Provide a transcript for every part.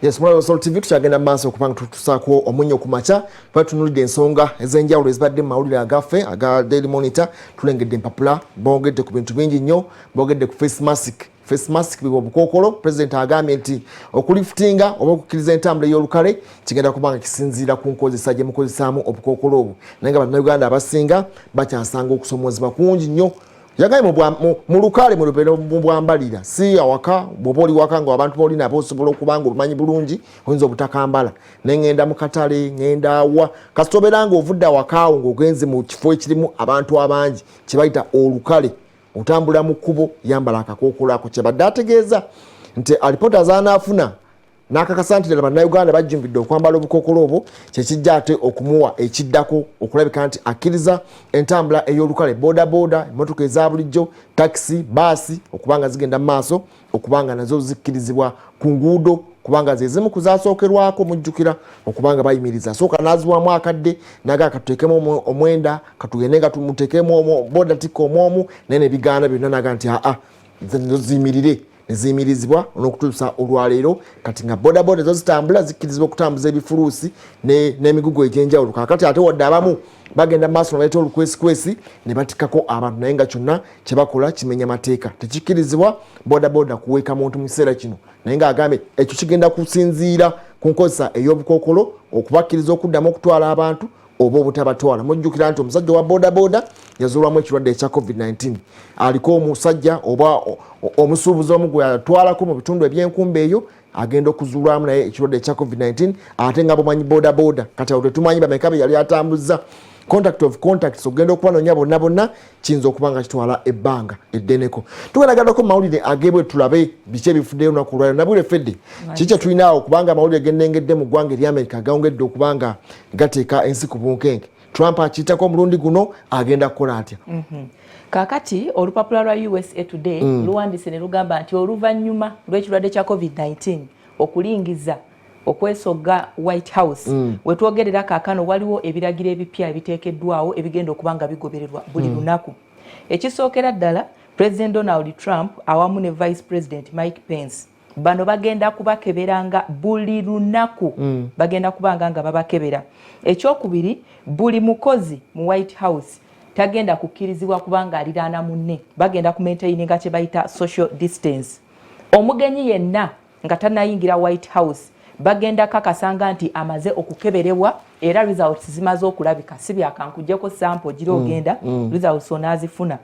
Yes, mulaba Salt TV, tukyagenda mu maaso okubanga tutusaako omunnyo ku makya. Tuba tutunulidde ensonga ez'enjawulo ezibadde mu mawulire agaffe aga Daily Monitor. Tulengedde empapula, boogedde ku bintu bingi nnyo. Boogedde ku face mask. Face mask bwe obukookolo. President agambye nti okuliftinga oba okukkiriza entambula ey'olukale kigenda kuba nga kisinziira ku nkozesa gye mukozesaamu obukookolo obwo, naye nga Bannayuganda abasinga bakyasanga okusomoozebwa kungi nnyo. Yagambye mu lukale mulubere mubwambalira, si awaka. Bw'oba oli waka nga abantu boli nabo osobola okuba nga obumanyi bulungi, oyinza obutakambala, naye ngenda mu katale, ngenda wa, kasita obeera nga ovudde awakaawo ng'ogenze mu kifo ekirimu abantu abangi kye bayita olukale, otambula mu kkubo, yambala akakookolo ako. Kyebadde ategeeza nti alipoota z'anaafuna n'akakasa nti ddala Bannayuganda bajjumbidde okwambala obukookolo obwo, kyekijja ate okumuwa ekiddako okulabika nti akkiriza entambula ey'olukale, boda boda, emmotoka eza bulijjo, takisi, baasi, okuba nga zigenda mu maaso, okuba nga nazo zikkirizibwa ku nguudo, kubanga ze zimu ku zasookerwako. Mujjukira okuba nga bayimiriza, asooka n'aziwamu akadde naga katuteekemu omwenda, katugende nga tumuteekemu boda tikka omwomu, naye nebigaana byonna, naga nti aa, ziyimirire, neziyimirizibwa n'okutuusa olwaleero. Kati nga bodaboda zo zitambula, zikkirizibwa okutambuza ebifuluusi n'emigugu egy'enjawulo. Kakati ate wadde abamu bagenda maaso nabaleeta olukwesikwesi ne batikkako abantu, naye nga kyonna kyebakola kimenya mateeka. Tekikkirizibwa bodaboda kuweeka muntu mu kiseera kino, naye ng'agambye ekyo kigenda kusinziira ku nkozesa ey'obukookolo okubakkiriza okuddamu okutwala abantu oba obutabatwala. Mujjukira nti omusajja wa bodaboda yazuulwamu ekirwadde ekya COVID-19. Aliko omusajja oba omusuubuzi omu gwe yatwalako mu bitundu ebyenkumba eyo, agenda okuzuulwamu naye ekirwadde ekya COVID-19, ate nga bumanyi bodaboda. Kati awo tetumanyi bameka be yali atambuza, contact of contacts. Ogenda okubanoonya bonna bonna kiyinza okuba nga kitwala ebbanga eddeneko. Tugendagaddako mu mawulire agebwe, tulabe biki ebifuddeyo olunaku olwaliro. Nabwire fedde, kiki kyetulina kubanga amawulire gennengedde mu ggwanga erya Amerika gawongedde okuba nga gateeka ensi ku bunkenke? Trump akiyitako omulundi guno, agenda kukola atya? Kaakati olupapula lwa USA Today luwandiise ne lugamba nti oluvannyuma lw'ekirwadde kya COVID-19 okulingiza okwesogga White House, wetwogerera kaakano waliwo ebiragiro ebipya ebiteekeddwawo ebigenda okuba nga bigobererwa buli lunaku. Ekisookera ddala, President Donald Trump awamu ne Vice President Mike Pence, bano bagenda kubakeberanga buli lunaku, bagenda kubanga nga babakebera. Ekyokubiri, buli mukozi mu White House tagenda kukkirizibwa kubanga aliraana munne, bagenda kumaintaininga kye bayita social distance. Omugenyi yenna nga tanayingira White House bagenda kakasanga nti amaze okukeberebwa era results zimaze okulabika, si byakankujjako sample gira ogenda results onaazifuna.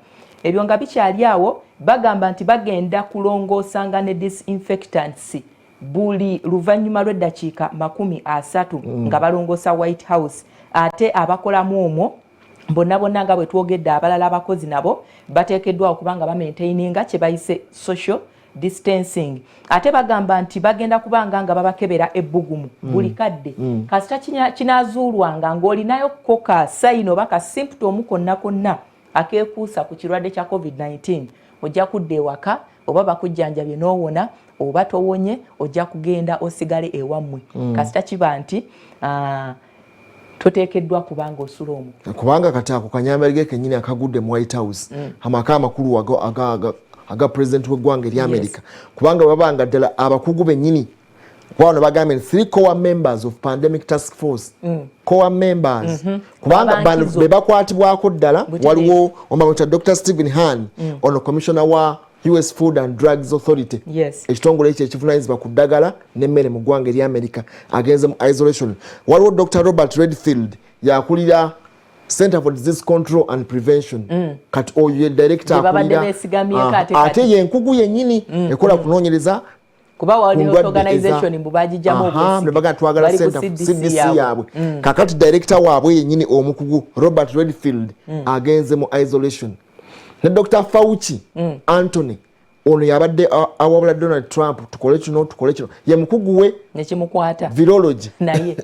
Ebyo nga bikyali awo, bagamba nti bagenda kulongoosanga ne disinfectants buli luvannyuma lw'eddakiika 30 nga balongoosa White House. Ate abakolamu omwo bonna bonna, nga bwe twogedde, abalala abakozi nabo bateekeddwa okuba nga bamaintaininga kye bayise social distancing. Ate bagamba nti bagenda kubanga nga babakebera ebbugumu buli kadde. Kasita kinaazuulwanga ng'olinayo ko ka sign oba ka symptom konna konna akeekuusa ku kirwadde kya COVID-19, ojja kudda ewaka, oba bakujjanjabye n'owona oba towonye, ojja kugenda osigale ewammwe. Kasita kiba nti toteekeddwa kubanga osula omwo. Kubanga kati ako kanyamberge kenyini akagudde mu White House, amaka amakulu aga president w'eggwanga erya America, kubanga babanga ddala abakugu bennyini kubano bagambye nti three core members of pandemic task force, core members, kubanga bano Abankizo. be bakwatibwako ddala. Butereevu. Waliwo omamwita Dr Stephen Han, ono commissioner wa US Food and Drugs Authority, ekitongole ekyo ekivunanyizibwa ku ddagala n'emmere mu ggwanga erya America, agenze mu isolation. Waliwo Dr Robert Redfield, yakulira Center for Disease Control and Prevention. Kati oyo ye director Gye babadde akulira beesigamyeko. Ate Ate kati ye nkugu yennyini ekola kunoonyereza kuba World ku Health ndwadde Organization mbu bagijjamu Aha, ne obwesige. bagamba twagala Bali ku center CDC CDC yaabwe. yaabwe. Kakati director waabwe yennyini omukugu Robert Redfield agenze mu isolation, ne Dr Fauci Anthony, ono yabadde awabula Donald Trump, tukole kino, tukole kino, ye mukugu we Nekimukwata virology. Naye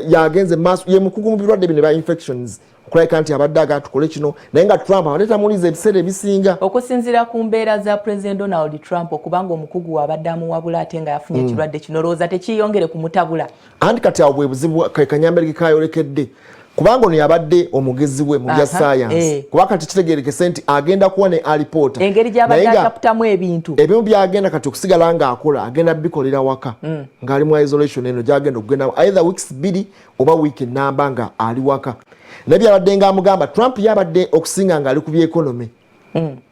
Yagenze maaso, ye mukugu mu birwadde bino bya infections, okulabika nti abadde aga tukole kino, naye nga Trump abadde tamuliza ebiseera ebisinga. Okusinziira ku mbeera za President Donald Trump, okubanga omukugu waabadde amuwabula ate nga yafunye ekirwadde kino, olowooza tekiyongere kumutabula? Anti kati awo bwe buzibu kanyamberge kayolekedde. Kubanga ono yabadde omugezi we mu bya science, kuba kati kitegerekese nti agenda kuwa ne alipoota engeri gy'abadde ataputamu ebintu. Ebimu byagenda kati okusigala ng'akola, agenda bikolera waka ng'ali mu isolation eno gyagenda okugenda either weeks 2 oba wiiki enamba nga ali waka. Naye byabadde ng'amugamba Trump, yabadde okusinga ng'ali ku by'economy,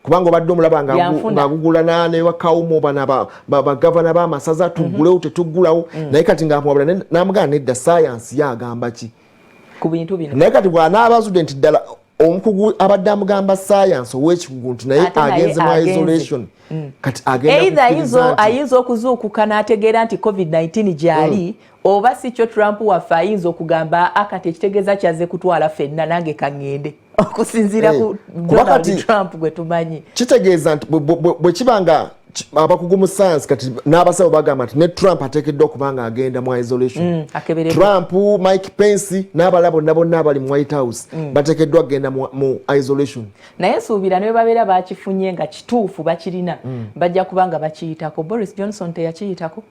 kubanga obadde omulaba ng'agugulana newakawumu bana bagavana b'amasaza, tuggulewo, tetuggulawo. Naye kati ng'amuwabula n'amugamba nedda, science ye agamba ki ku bintu bino? Naye kati bw'anaaba azudde nti ddala omukugu abadde amugamba science ow'ekikugu nti naye agenze mu isolation, kati agenda ayinza okuzuukuka n'ategeera nti COVID-19 gyali, oba si kyo Trump waffe ayinza okugamba akati ekitegeeza kyazze kutwala ffenna, nange kaŋŋende, okusinziira ku Donald Trump gwe tumanyi. Kitegeeza nti bwe kiba nga abakugu mu science kati n'abasawo bagamba nti ne Trump ateekeddwa okuba nga agenda mu isolation, Trump, Mike Pence n'abalala bonna bonna abali mu White House bateekeddwa kugenda mu isolation. Naye suubira ne babeera bakifunye nga kituufu bakirina, bajja kuba nga bakiyitako. Boris Johnson teyakiyitako?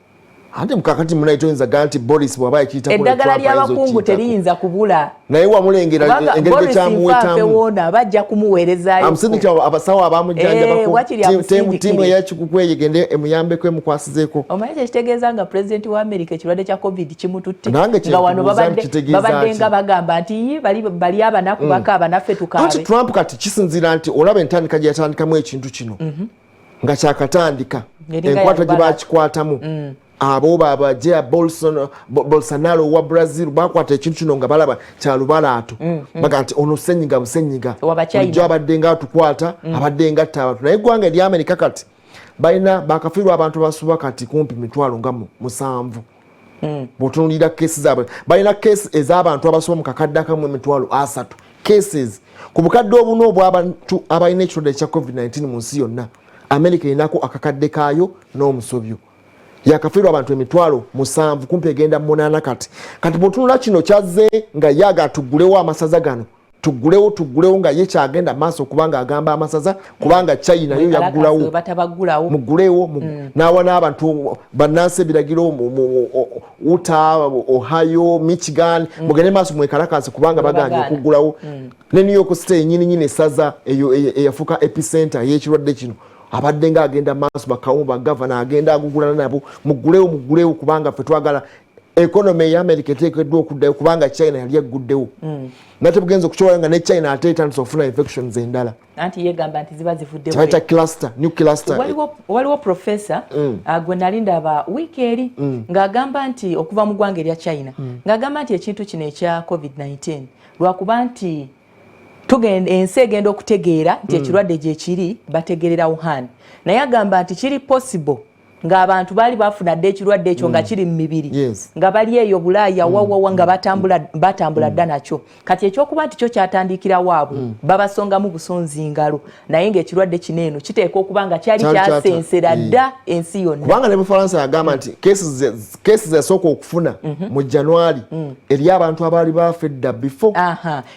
Ate mukakati munaye toyinza gaa nti Boris bw'aba yakiyitako. Eddagala ly'abakungu teriyinza kubula. Naye wamulengera engeri gyekyamuwetamu. Woona bajja kumuweerezaayo. Amusindikira abasawo abamujjanjabako, tiimu eyakikuku eyo egende emuyambeko, emukwasizeeko. Omanyi kyekitegeeza nga pulezidenti wa Amerika ekirwadde kya COVID kimututte, nga wano babadde nga bagamba nti yi bali abanaku bakaaba, naffe tukaabe? Anti Trump kati kisinziira nti olaba entandika gye yatandikamu ekintu kino, nga kyakatandika, enkwata gye bakikwatamu, abo babaja Bolsonaro wa Brazil bakwata ekintu kino nga balaba kyalubalaato, baga nti ono senyiga busenyiga bulijjo abadde nga atukwata, abadde nga atta abantu. Naye eggwanga erya Amerika kati balina bakafiirwa abantu basuba kati kumpi 70,000. Bw'otunuulira keesi zaabwe, balina keesi ez'abantu abasoba mu kakadde akamu 30,000 cases ku bukadde obuna obw'abantu abalina ekirwadde ekya COVID-19 mu nsi yonna. Amerika erinako akakadde kaayo n'omusobyo, yakafiirwa abantu 70,000, kumpi egenda 8. Kati bw'otunula kino kyazze nga yaga tuggulewo amasaza gano, tuggulewo, tuggulewo, nga ye kyagenda maaso kubanga agamba amasaza, kubanga China yo yaggulawo, muggulewo, n'awa n'abantu bannansi ebiragiro, Utah, Ohio, Michigan, mugende maaso mwekalakasi kubanga baganye okuggulawo. Ne New York State nyini nyini essaza eyo eyafuuka epicenter y'ekirwadde kino, abadde nga agenda maaso bakawu bagavana agenda agugulana nabo, muggulewo, muggulewo, kubanga ffe twagala economy ya America eteekeddwa okuddayo kubanga China yali egguddewo. Nate bugenza okukiwala nga ne China ate etandise okufuna infections endala. Anti yegamba nti ziba zivudde. Kibayita cluster, new cluster. Waliwo professor gwe nali ndaba wiiki eri ng'agamba nti okuva mu ggwanga erya China, ng'agamba nti ekintu kino ekya COVID-19, lwakuba nti tugenda ensi egenda okutegeera nti ekirwadde gyekiri bategerera Wuhan, naye agamba nti kiri possible ng'abantu baali bafuna dda ekirwadde ekyo nga kiri mu mibiri nga bali eyo Bulaaya, wawawa nga batambula batambula dda nakyo. Kati ekyokuba nti kyo kyatandikira waabwe, babasongamu busonzi ngalo, naye ng'ekirwadde kino eno kiteekwa okuba nga kyali kyasensera dda ensi yonna. Kubanga ne Bufalansa yagamba nti cases yasooka okufuna mu January eri abantu abaali bafa edda before.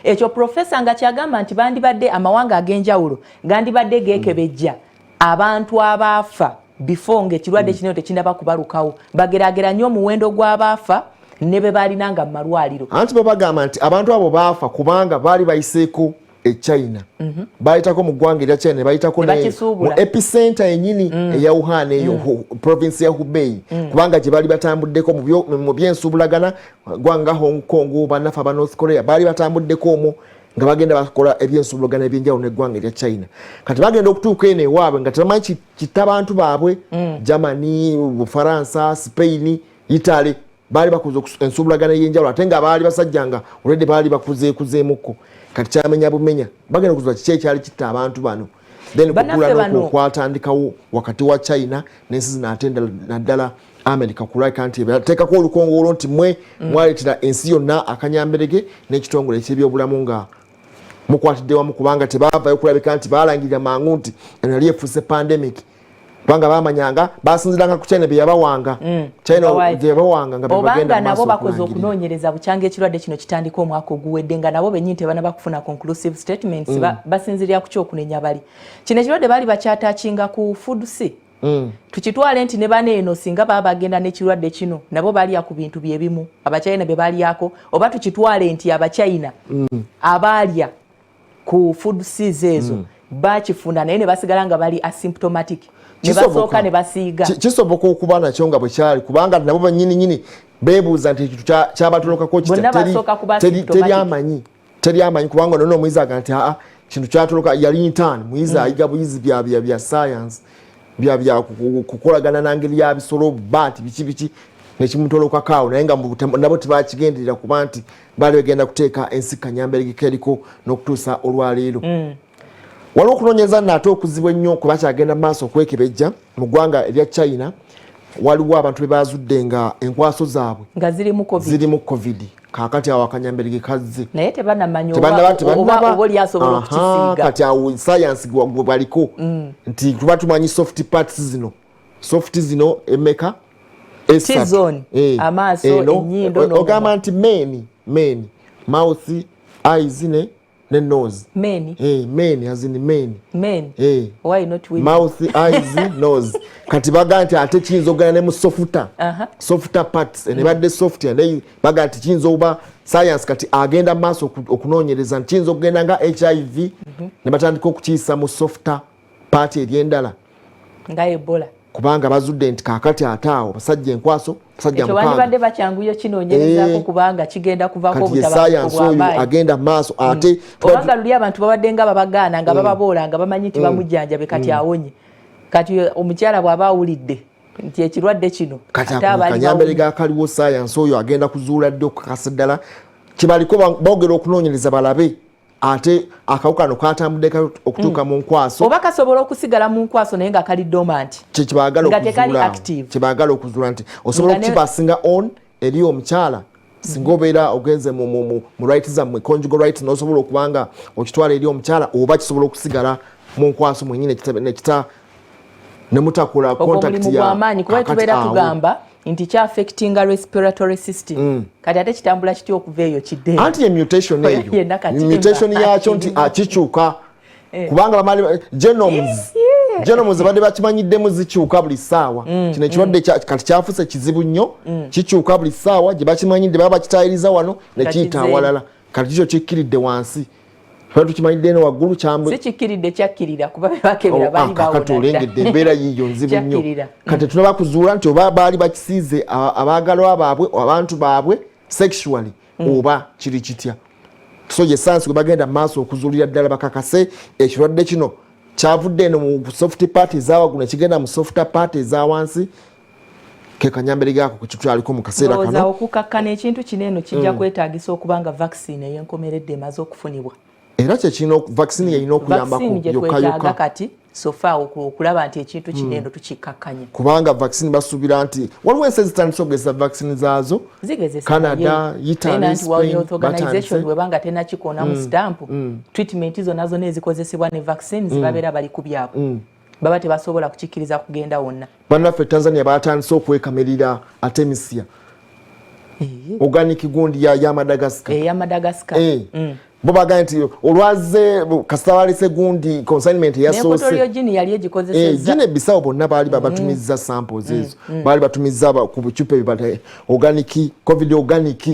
Ekyo profesa nga kyagamba nti bandibadde amawanga ag'enjawulo gandibadde geekebejja abantu abaafa before ng'ekirwadde kino tekinaba kubalukawo, bageraageranye omuwendo gw'abaafa ne be baalinanga mu malwaliro. Anti bo bagamba nti abantu abo baafa kubanga baali bayiseeko e China, bayitako mu ggwanga erya China ne bayitako Ne bakisuubula. Mu epicenter yenyini eya Wuhan eyo, province ya Hubei, kubanga gye baali batambuddeko mu byensuubulagana, gwanga Hong Kong, bannaffe aba North Korea baali batambuddeko omwo nga bagenda bakola ebyensuubulagana ebyenjawulo n'eggwanga erya China. Kati bagenda okutuuka eno ewaabwe nga tebamanyi kitta bantu baabwe. Germany, Bufaransa, Spain, Italy baali bakuze ensuubulagana ey'enjawulo, ate nga baali basajja nga olwedde baali bakuzeekuzeemukko. Kati kyamenya bumenya, bagenda okuzuula kiki ekyali kitta abantu bano, then Bannaffe kugula bano- n'okwatandikawo wakati wa China n'ensi zino, ate endala naddala America, kulabika nti bateekako olukongoolo nti mwe mwaleetera ensi yonna akanyamberege n'ekitongole ekyebyobulamu nga mukwatidde wamu, kubanga tebaavayo kulabika nti balangirira mangu nti eno yali efuuse pandemic, kubanga bamanyanga basinziranga ku China byeyabawanga, China byeyabawanga nga obanga nabo bakoze okunoonyereza bukyanga ekirwadde kino kitandika omwaka oguwedde, nga nabo bennyini tebanaba kufuna conclusive statements, basinzirira ku kyokunenya bali kino ekirwadde baali bakyatakinga ku food c. Tukitwale nti ne bano eno singa baba bagenda n'ekirwadde kino, nabo balya ku bintu byebimu Abachina bye balyako, oba tukitwale nti Abachina abaalya ku food seas ezo bakifuna naye ne basigala nga bali asymptomatic, ne basooka ne basiiga? Kisoboka okuba nakyo nga bwe kyali, kubanga nabo bannyini nyini beebuuza nti ekintu kyabatolokako kitya. Teri amanyi, teri amanyi, kubanga nona omuyizi aga nti aa, kintu kyatoloka. Yali intern muyizi, ayiga buyizi bya science, bya kukolagana nangeri ya bisolo, bat, biki biki, nekimutolokako awo, naye nga nabo tebakigenderera kuba nti baali bagenda kuteeka ensi kanyamberegeka eriko n'okutuusa olwaleero. Waliwo okunoonyereza naate okuzibu ennyo kwe bakyagenda mu maaso okwekebejja mu ggwanga erya China. Waliwo abantu be bazudde nga enkwaso zaabwe nga zirimu COVID. Zirimu COVID. Kakati awo akanyamberege kazze. Naye tebanamanya oba oli asobola okukisiiga. Kati awo science gwe baliko nti tuba tumanyi soft parts zino, soft zino emeka? T-zone, amaaso, ennyindo. Ogamba nti men mouth, eyes ne nose. Men. Hey, men as in men. Men. Hey. Why not women? Mouth, eyes, nose. Kati baga nti ate kiyinza okugenda ne mu softer softer parts, ne badde soft, ne baga nti kiyinza okuba science kati agenda maaso okunoonyereza nti kiyinza okugenda nga HIV, ne batandika okukiyisa mu softer part eri endala. Nga Ebola. Kubanga bazudde nti kakati ate awo basajja enkwaso basajja Ekyo bandibadde bakyanguye kinoonyerezaako, kubanga kigenda kuvaako Kati ye science oyo agenda maaso ate. Obanga luli abantu babadde nga babagaana, nga bababoola, nga bamanyi nti bamujjanjabe kati awonye. Kati omukyala bw'aba awulidde nti ekirwadde kino Kati akanyambere gakaliwo, science oyo agenda kuzuula ddi okukakasa ddala kibaliko? Boogera okunoonyereza balabe ate akawuka kano katambudde okutuuka mu nkwaso. Oba kasobola okusigala mu nkwaso naye nga kali dormant. Kyebaagala okuzuula nti osobola okukipassinga on eri omukyala singa obeera ogenze mu right zammwe, conjugal right, nosobola okuba nga okitwala eri omukyala, oba kisobola okusigala mu nkwaso mwenyini nekita nemutakola contact. Gwamaanyi, kuba tubeera tugamba nti kyaffectinga respiratory system. Kati ate kitambula kitya okuva eyo kidde? Anti ye mutation eyo, mutation yakyo nti akikyuka, kubanga bamali genomes badde bakimanyiddemu zikyuka buli ssaawa. Kino ekirwadde kati kyafuuse kizibu nnyo, kikyuka buli ssaawa. Gye bakimanyidde baba bakitayiriza wano nekiyita awalala. Kati kikyo kikkiridde wansi, tuba tukimanyidde eno waggulu. Sikikiridde, kyakkirira, kuba bebakebera bali. Kakati olengedde embeera yiiyo nzibu nnyo. Kati tunaba kuzuula nti oba baali bakisiize abaagalwa baabwe, abantu baabwe sexually, oba kiri kitya. So ye science gwe bagenda maaso okuzuulira ddala bakakase ekirwadde kino kyavudde eno mu soft part ezawaggulu nekigenda mu soft part ezawansi. Ke kanyambere gaako kukitwaliko mu kaseera kano. Okukakkana ekintu kino eno kijja kwetaagisa okuba nga vaccine ey'enkomeredde emaze okufunibwa. Era kyekirina, vaccine yerina okuyambako. Yokka yokka kati so far okulaba nti ekintu kino eno tukikkakkanya. Kubanga vaccine basuubira nti waliwo ensi ezitandise okugezesa vaccine zaazo. Canada, Italy, Spain. Organization bwebanga tenakikonamu stamp, treatment zonna zonna ezikozesebwa ne vaccines, babeera bali ku byabwe, baba tebasobola kukikkiriza kugenda wonna. Bannaffe Tanzania batandise okwekamirira artemisia organic gundi ya Madagascar. Eya Madagascar. Bo bagambye nti olwaze kasita balese gundi consignment eyasoose. Yali egikozesezza. Guinea Bissau bonna baali babatumizza samples ezo, baali batumizza ku bucupa ebibata organic, covid organic.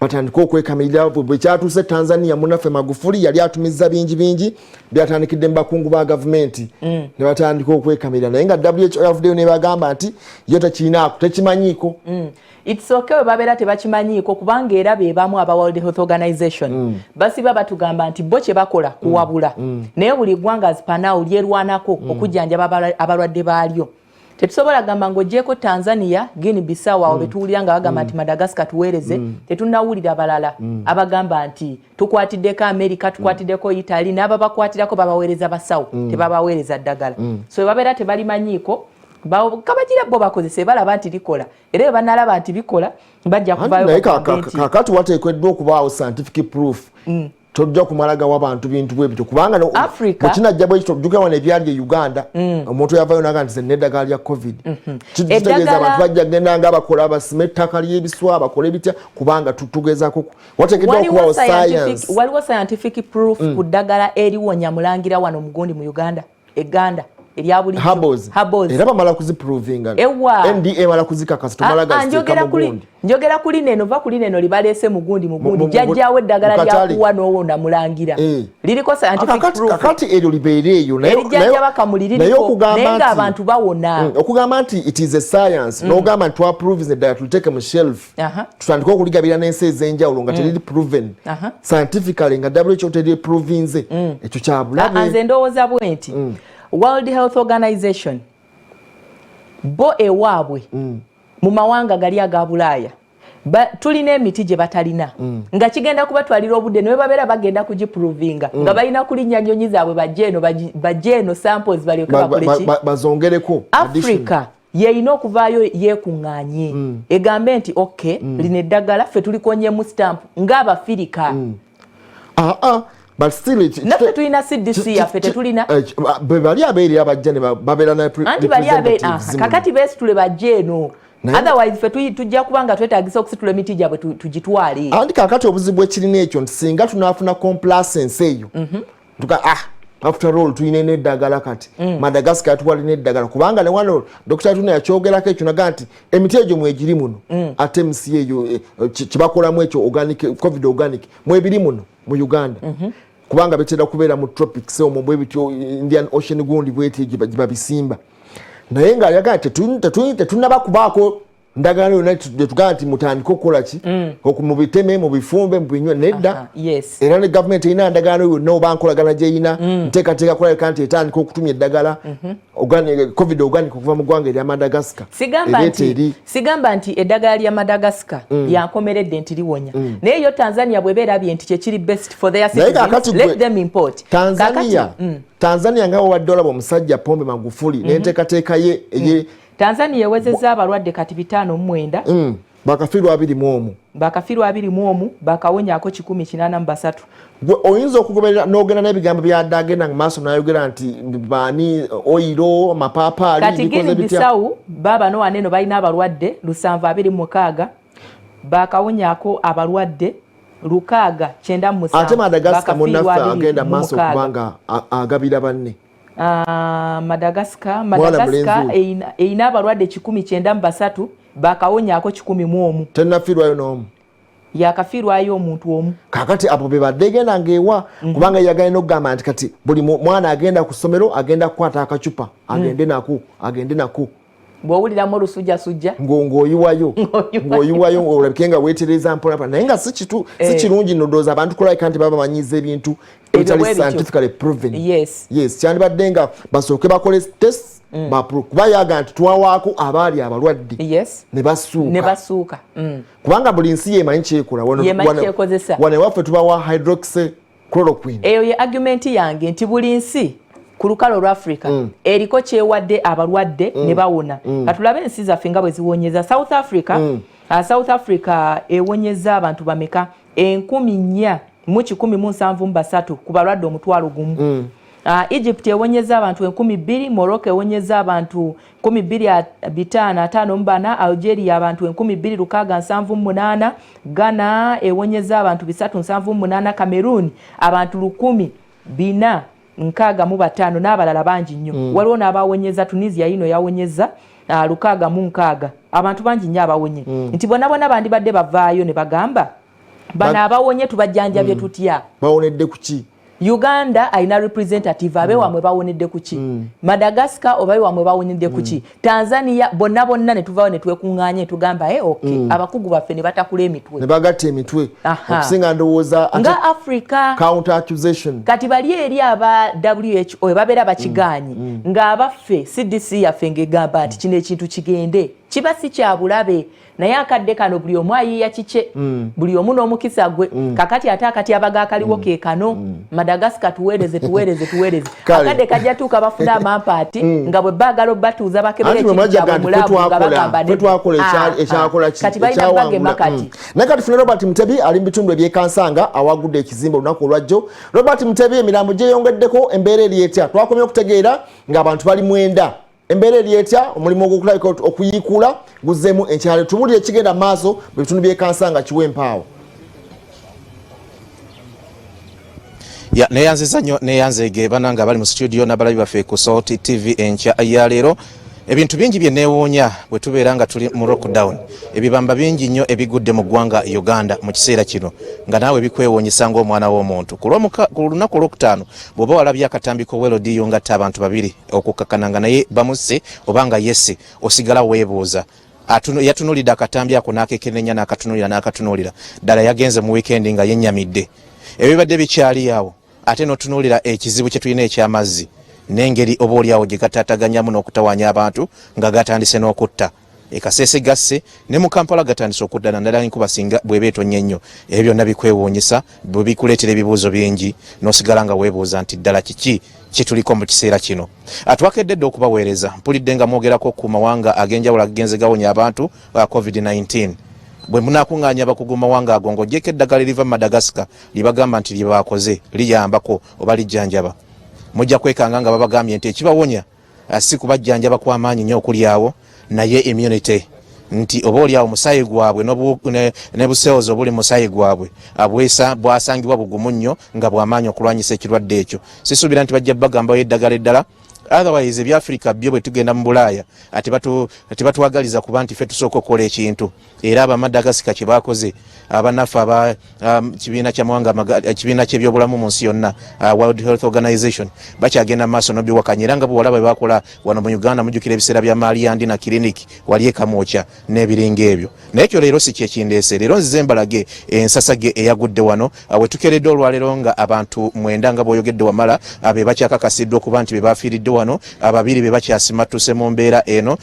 Batandika okwekamirira. Bwe kyatuuse Tanzania, munaffe Magufuli yali atumizza bingi bingi, byatandikidde mu bakungu ba gavumenti, ne batandika okwekamirira, naye nga WHO yavuddeyo nebagamba nti yo tekirinaako, tekimanyiiko. It's okay bwe babeera tebakimanyiiko, kubanga era be bamu aba World Health Organization basiba batugamba nti bo kye bakola kuwabula, naye buli ggwanga as per now lyerwanako okujjanjaba abalwadde baalyo. Tetusobola gamba ng'ogyeko Tanzania, Guinea Bissau awo betuwulira nga bagamba nti Madagascar tuweereze. Tetunnawulira balala abagamba nti tukwatiddeko America, tukwatiddeko Italy. N'ababakwatirako babaweereza basawo, tebabaweereza ddagala. So babeera tebalimanyiiko, kabagira bo bakozese, balaba nti likola, era bwe banalaba nti bikola bajja kuvaayo. Kakati wateekeddwa okubaawo scientific proof. Tojja kumala gawa bantu bintu bwe bityo, kubanga bwekinajja bwekito, jjukira wano ebyali e Uganda, omuntu yavayo naga nti neddagala lya COVID. Kitegeeza abantu bajja genda nga bakola, basima ettaka ly'ebiswa, bakole ebitya, kubanga tugezaako, wateekeddwa okubawo science. Waliwo scientific proof ku ddagala eriwonya mulangira wano mugundi mu Uganda, eganda erya bulijjo. Era bamala kuziprovinga. Ewa. NDA emala kuzikakasa, tomala Ah, ah, gaziteeka njogera mu kuli gundi. Njogera kuli neno, va kuli neno libaleese mugundi mugundi Mu jjajjaawo eddagala katale. lyakuwa n'owona mulangira Eh. liriko scientific proof. Kakati eryo libeere eyo Erijjajja bakamuli naye liriko okugamba naye nti ng'abantu bawona. Okugamba nti it is a science, n'ogamba nti twaprovinze eddagala, tuliteeke mu shelf, tutandike okuligabira n'ensi ez'enjawulo nga teriri proven scientifically, nga WHO teriri provinze, ekyo Ah, kyabulabe. Nze ndowooza bwe nti World Health Organization bo ewaabwe mu mawanga gali aga Bulaaya tulina emiti gye batalina nga kigenda kubatwalira obudde ne babeera bagenda kugiprovinga nga balina kulinnya nnyonyi zaabwe bajje eno bajje eno samples balyoke bakole ki? Bazongereko addition. Africa yeyina okuvaayo yeekuŋŋaanye egambe nti ok, lino eddagala ffe tulikonyemu stamp ng'Abafirika. Ah, ah, but still Naffe tulina CDC yaffe, tetulina? Bwe bali abeerera bajja ne babeera ne Anti bali abe representatives muno. Kakati beesitule bajje eno. Otherwise ffe tujja kuba nga twetagisa okusitula emiti gyabwe tugitwale. Anti kakati obuzibu ekirina ekyo nti singa tunaafuna complacence eyo, tuga ah, after all tulina n'eddagala kati, Madagascar tuwalina eddagala, kubanga ne wano Dr Tuna yakyogerako ekyo naga nti emiti egyo mwegiri muno, ate mc eyo kyebakolamu ekyo organic, covid organic mwebiri muno mu Uganda, kubanga bitera kubeera mu tropics omwo bwe bityo, Indian Ocean gundi bweti gye babisimba, naye nga yagaa tetunaba kubaako ndagaano yonna gyetugamba nti mutandike okukola ki, mubiteme, mubifumbe, mubinywe, nedda. Era ne gavumenti erina ndagaano yonna oba nkolagana gyeyina, nteekateeka kulabika nti etandika okutumya eddagala covid organic okuva mu ggwanga erya Madagascar. Sigamba Ereeta nti eri sigamba nti eddagala lya Madagascar lyankomeredde nti liwonya, naye yo Tanzania bweba erabye nti kyekiri best for their Naye citizens, kakati let them import. Tanzania, Kakati, Tanzania nga wawadde olaba omusajja Pombe Magufuli n'enteekateeka ye eye Tanzania ewezezza abalwadde kati 59. Bakafiirwa 21. Bakafiirwa 21, bakawonyaako 183. Gwe oyinza okugoberera n'ogenda n'ebigambo byadde agenda mu maaso n'ayogera nti baani oyiro amapaapaali Kati bikoze Guinea bitya? Bissau baabano waneeno balina abalwadde 726, bakawonyaako abalwadde 697. Ate Madagascar Bakafiirwa munnaffe agenda mu maaso 26. okubanga agabira banne. Ah, Madagascar Mwana Madagascar mulenzi. Eyina abalwadde 193, bakawonyaako 101. Tennafiirwayo n'omu. Yakafiirwayo omuntu omu. Kakati abo be badde egenda ng'ewa, kubanga yagala n'okugamba nti kati buli mwana agenda ku ssomero agenda kukwata akacupa agende nako, agende nako. Bw'owuliramu olusujjasujja Ng'oyiwayo, ng'oyiwayo olabike nga weetereza mpolampola, naye nga si si kirungi nno. Ndowooza abantu kulabika nti baba bamanyiza ebintu ebitali bwe bityo. scientifically proven. Yes, kyandibadde nga basooke bakole test kuba yaga nti twawaako abaali abalwadde ne basuuka. Ne basuuka. Kubanga buli nsi yemanyi kyekola. Yemanyi kyekozesa. Wano ewaffe tubawa hydroxychloroquine. Eyo ye argument yange nti buli nsi ku lukalo olwa Africa eriko kyewadde abalwadde ne bawona. Katulabe ensi zaffe nga bwe ziwonyeza. South Africa, South Africa ewonyeza abantu bameka? 4173 ku balwadde 100,000. Egypt ewonyeza abantu 2000, Morocco ewonyeza abantu 2554, Algeria abantu 2678, Ghana ewonyeza abantu 378, Cameroon abantu 1465 n'abalala bangi nnyo. Waliwo n'abawonyeza Tunisia yino yawonyeza 660. Abantu bangi nnyo abawonye, nti bonna bonna bandibadde bavaayo ne bagamba bano abawonye tubajjanjabye tutya? Bawonedde ku ki? Uganda alina representative, abe wamwe bawonedde ku ki? Madagascar oba wamwe bawonedde ku ki? Tanzania, bonna bonna ne tuvaayo ne twekuŋŋaanya ne tugamba e ok, abakugu baffe ne batakula emitwe. Ne bagatta emitwe. Okusinga ndowooza ate Nga Africa counter accusation. Kati bali eri aba WHO babeera bakigaanye, ng'abaffe CDC yaffe ng'egamba nti kino ekintu kigende kiba si kya bulabe, naye akadde kano buli omu ayiiya kike, buli omu n'omukisa gwe. Kakati ate akati abaga akaliwo ke kano, Madagascar tuweereze, tuweereze, tuweereze. Akadde kajja tuuka bafune amampaati nga bwe baagala obbatuuza bakebere Anti bwe ekintu mwajjaga kyabwe nti mu laabu nga ffe bagamba ffe twakola ekyakola ki, Kati balina ekyawangula. bagema kati. Naye kati tufune Robert Mutebi ali mu bitundu ebyekansanga awagudde ekizimbe olunaku olwajjo. Robert Mutebi, emirambo gyeyongeddeko, embeera eri etya? Twakomye okutegeera ng'abantu bali 9. Embeera eri etya? Omulimu ogw'okulabika okuyiikuula guzzeemu enkyalo. Tubulire ekigenda mu maaso mu bitundu by'ekansanga kiwe empaawo. Ya, neyanziza nnyo neyanzeege banange abali mu studio n'abalabi baffe ku Salt TV enkya ya leero. Ebintu bingi bye neewuunya bwe tubeera nga tuli mu lockdown. Ebibamba bingi nnyo ebigudde mu ggwanga Uganda mu kiseera kino nga naawe bikwewuunyisa ng'omwana w'omuntu. Ku lunaku olwokutaano bw'oba walabye akatambi k'owelodiyo ngatta abantu babiri okukakkana nga naye bamusse oba nga yesse, osigala weebuuza. Yatunulidde akatambi ako n'akekenenya n'akatunulira n'akatunulira ddala yagenze mu wiikendi nga yennyamidde. Ebibadde bikyali awo ate n'otunuulira ekizibu kye tulina eky'amazzi n'engeri oba oliawo gye gataataganyamu n'okutawaanya abantu nga gatandise n'okutta. E Kasese gasse ne mu Kampala gatandise okudda naddala enkuba singa bw'eba etonnya ennyo. Ebyo byonna bikwewuunyisa bwe bikuleetera ebibuuzo bingi n'osigala nga weebuuza nti ddala kiki kye tuliko mu kiseera kino. Atwakedde dda okubaweereza. Mpulidde nga mwogerako ku mawanga ag'enjawulo agagenze gawonya abantu COVID-19. Bwe munaakuŋŋaanya abakugu mu mawanga ago ng'oggyeko eddagala eriva mu Madagascar lye bagamba nti lye baakoze liyambako oba lijjanjaba, mujja kwekanga nga babagambye nti ekibawonya si kubajjanjaba kwa maanyi nnyo okuli awo, naye immunity, nti oba oli awo musaayi gwabwe ne buseozi obuli musaayi gwabwe bwasangibwa bugumu nnyo nga bwamaanyi okulwanyisa ekirwadde ekyo. Sisuubira nti bajja bagambayo eddagala eddala. Otherwise ebyafrika byo bwe tugenda mu Bulaaya tebatwagaliza kuba nti ffe tusooka okukola ekintu. Era abamadagasika kye bakoze, abanaffe aba kibiina kyamawanga, ekibiina ky'ebyobulamu mu nsi yonna, World Health Organization, bakyagenda mu maaso n'obiwakanya. Era nga bwewala bwe bakola wano mu Uganda, mujjukira ebiseera bya Maliandina Clinic wali ekamwokya n'ebiringa ebyo. Naye ekyo leero si kyekindeese. Leero nzize mbalage ensasage eyagudde wano wetukeredde olwaleero nga abantu 9 nga bw'oyogedde wamala be bakyakakasiddwa okuba nti be bafiiridde wano, ababiri be bakyasimattuse mu mbeera eno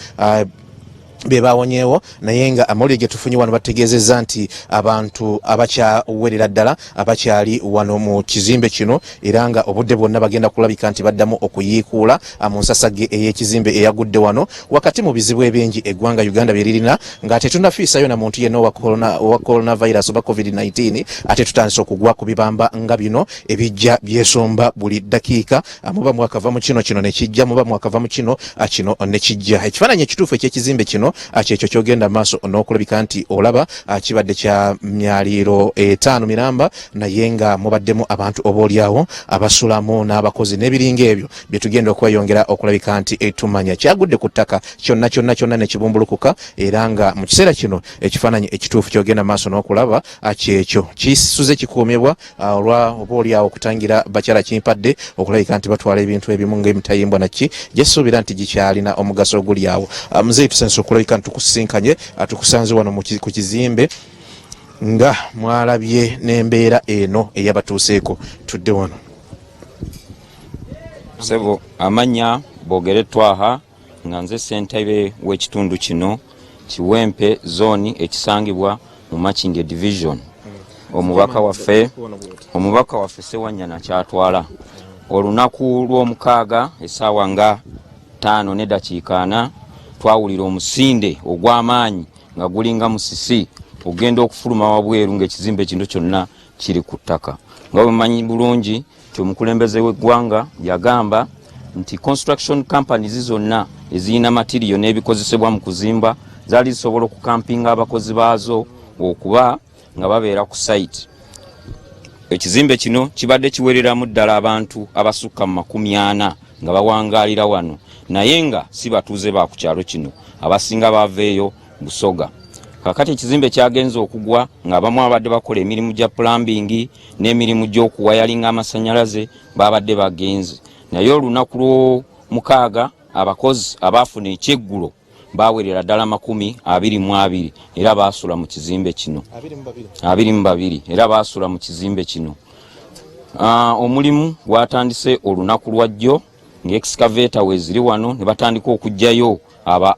be bawonyeewo. Naye nga amawulire ge tufunye wano bategeezezza nti abantu abakyawerera ddala abakyali wano mu kizimbe kino, era nga obudde bwonna bagenda kulabika nti baddamu okuyiikuula mu nsasage ey'ekizimbe eyagudde wano wakati mu bizibu ebingi eggwanga Uganda bye lirina, nga tetunafiisayo na muntu yenna owa coronavirus oba COVID-19, ate tutandise okugwa ku bibamba nga bino ebijja byesomba buli ddakiika. Muba mwakava mu kino, kino ne kijja, muba mwakava mu kino, kino ne kijja. Ekifaananyi ekituufu eky'ekizimbe kino kyekyo kyogenda maaso n'okulabika nti olaba kibadde kya myaliiro 5 miramba, naye nga mubaddemu abantu oboolyawo abasulamu n'abakozi n'ebiringa ebyo bye tugenda okweyongera okulabika nti tumanya. Kyagudde ku ttaka kyonna kyonna kyonna ne kibumbulukuka, era nga mu kiseera kino ekifaananyi ekituufu kyogenda maaso n'okulaba kyekyo kisuze kikuumibwa olwa oba oliawo okutangira bakyala kimpadde okulabika nti batwala ebintu ebimu ng'emitayimbwa naki gyesuubira nti gikyalina omugaso oguli awo. Muzeeyi, tusanyusa okulabika nti tukusisinkanye, tukusanze wano ku kizimbe nga mwalabye n'embeera eno eyabatuuseeko. Tudde wano. Sebo, amannya Boogere Twaha, nga nze ssentebe w'ekitundu kino Kiwempe Zone ekisangibwa mu Makindye Division. Omubaka waffe Sewanyana kyatwala olunaku lw'omukaaga essaawa nga 4:40 twawulira omusinde ogw'amaanyi nga gulinga musisi ogenda okufuluma wabweru ng'ekizimbe kino kyonna kiri ku ttaka. Nga bwemanyi bulungi nti omukulembeze w'eggwanga yagamba nti construction companies zonna ezirina material n'ebikozesebwa mu kuzimba zaali zisobola okukampinga abakozi baazo okuba nga babeera ku site. Ekizimbe kino kibadde kiwereramu ddala abantu abasukka mu 40 nga bawangaalira wano, naye nga si batuuze ba ku kyalo kino, abasinga baveeyo Busoga. Kakati ekizimbe kyagenze okugwa ng'abamu abadde bakola emirimu gya plumbing n'emirimu gy'okuwayalinga amasanyalaze babadde bagenze. Naye olunaku lw'omukaaga abakozi abaafuna ekyeggulo bawerera ddala 22 era baasula mu kizimbe kino, 22 era baasula mu kizimbe kino. Omulimu gwatandise olunaku lwajjo ng'excavator weeziri wano ne batandika okuggyayo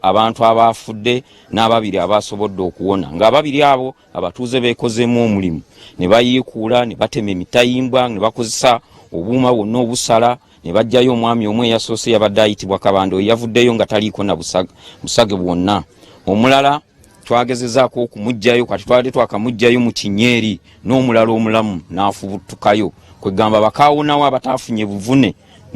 abantu abaafudde n'ababiri abasobodde okuwona, ng'ababiri abo abatuuze beekozeemu omulimu ne bayiikuula ne batema emitayimbwa ne bakozesa obuuma bwonna obusala ne baggyayo omwami omu eyasoose yabadde ayitibwa Kabando, eyavuddeyo nga taliiko na busage bwonna. Omulala twagezezaako okumuggyayo, kati twabadde twakamuggyayo mu kinyeeri n'omulala omulamu n'afubutukayo. Kwegamba bakaawonawo abataafunye buvune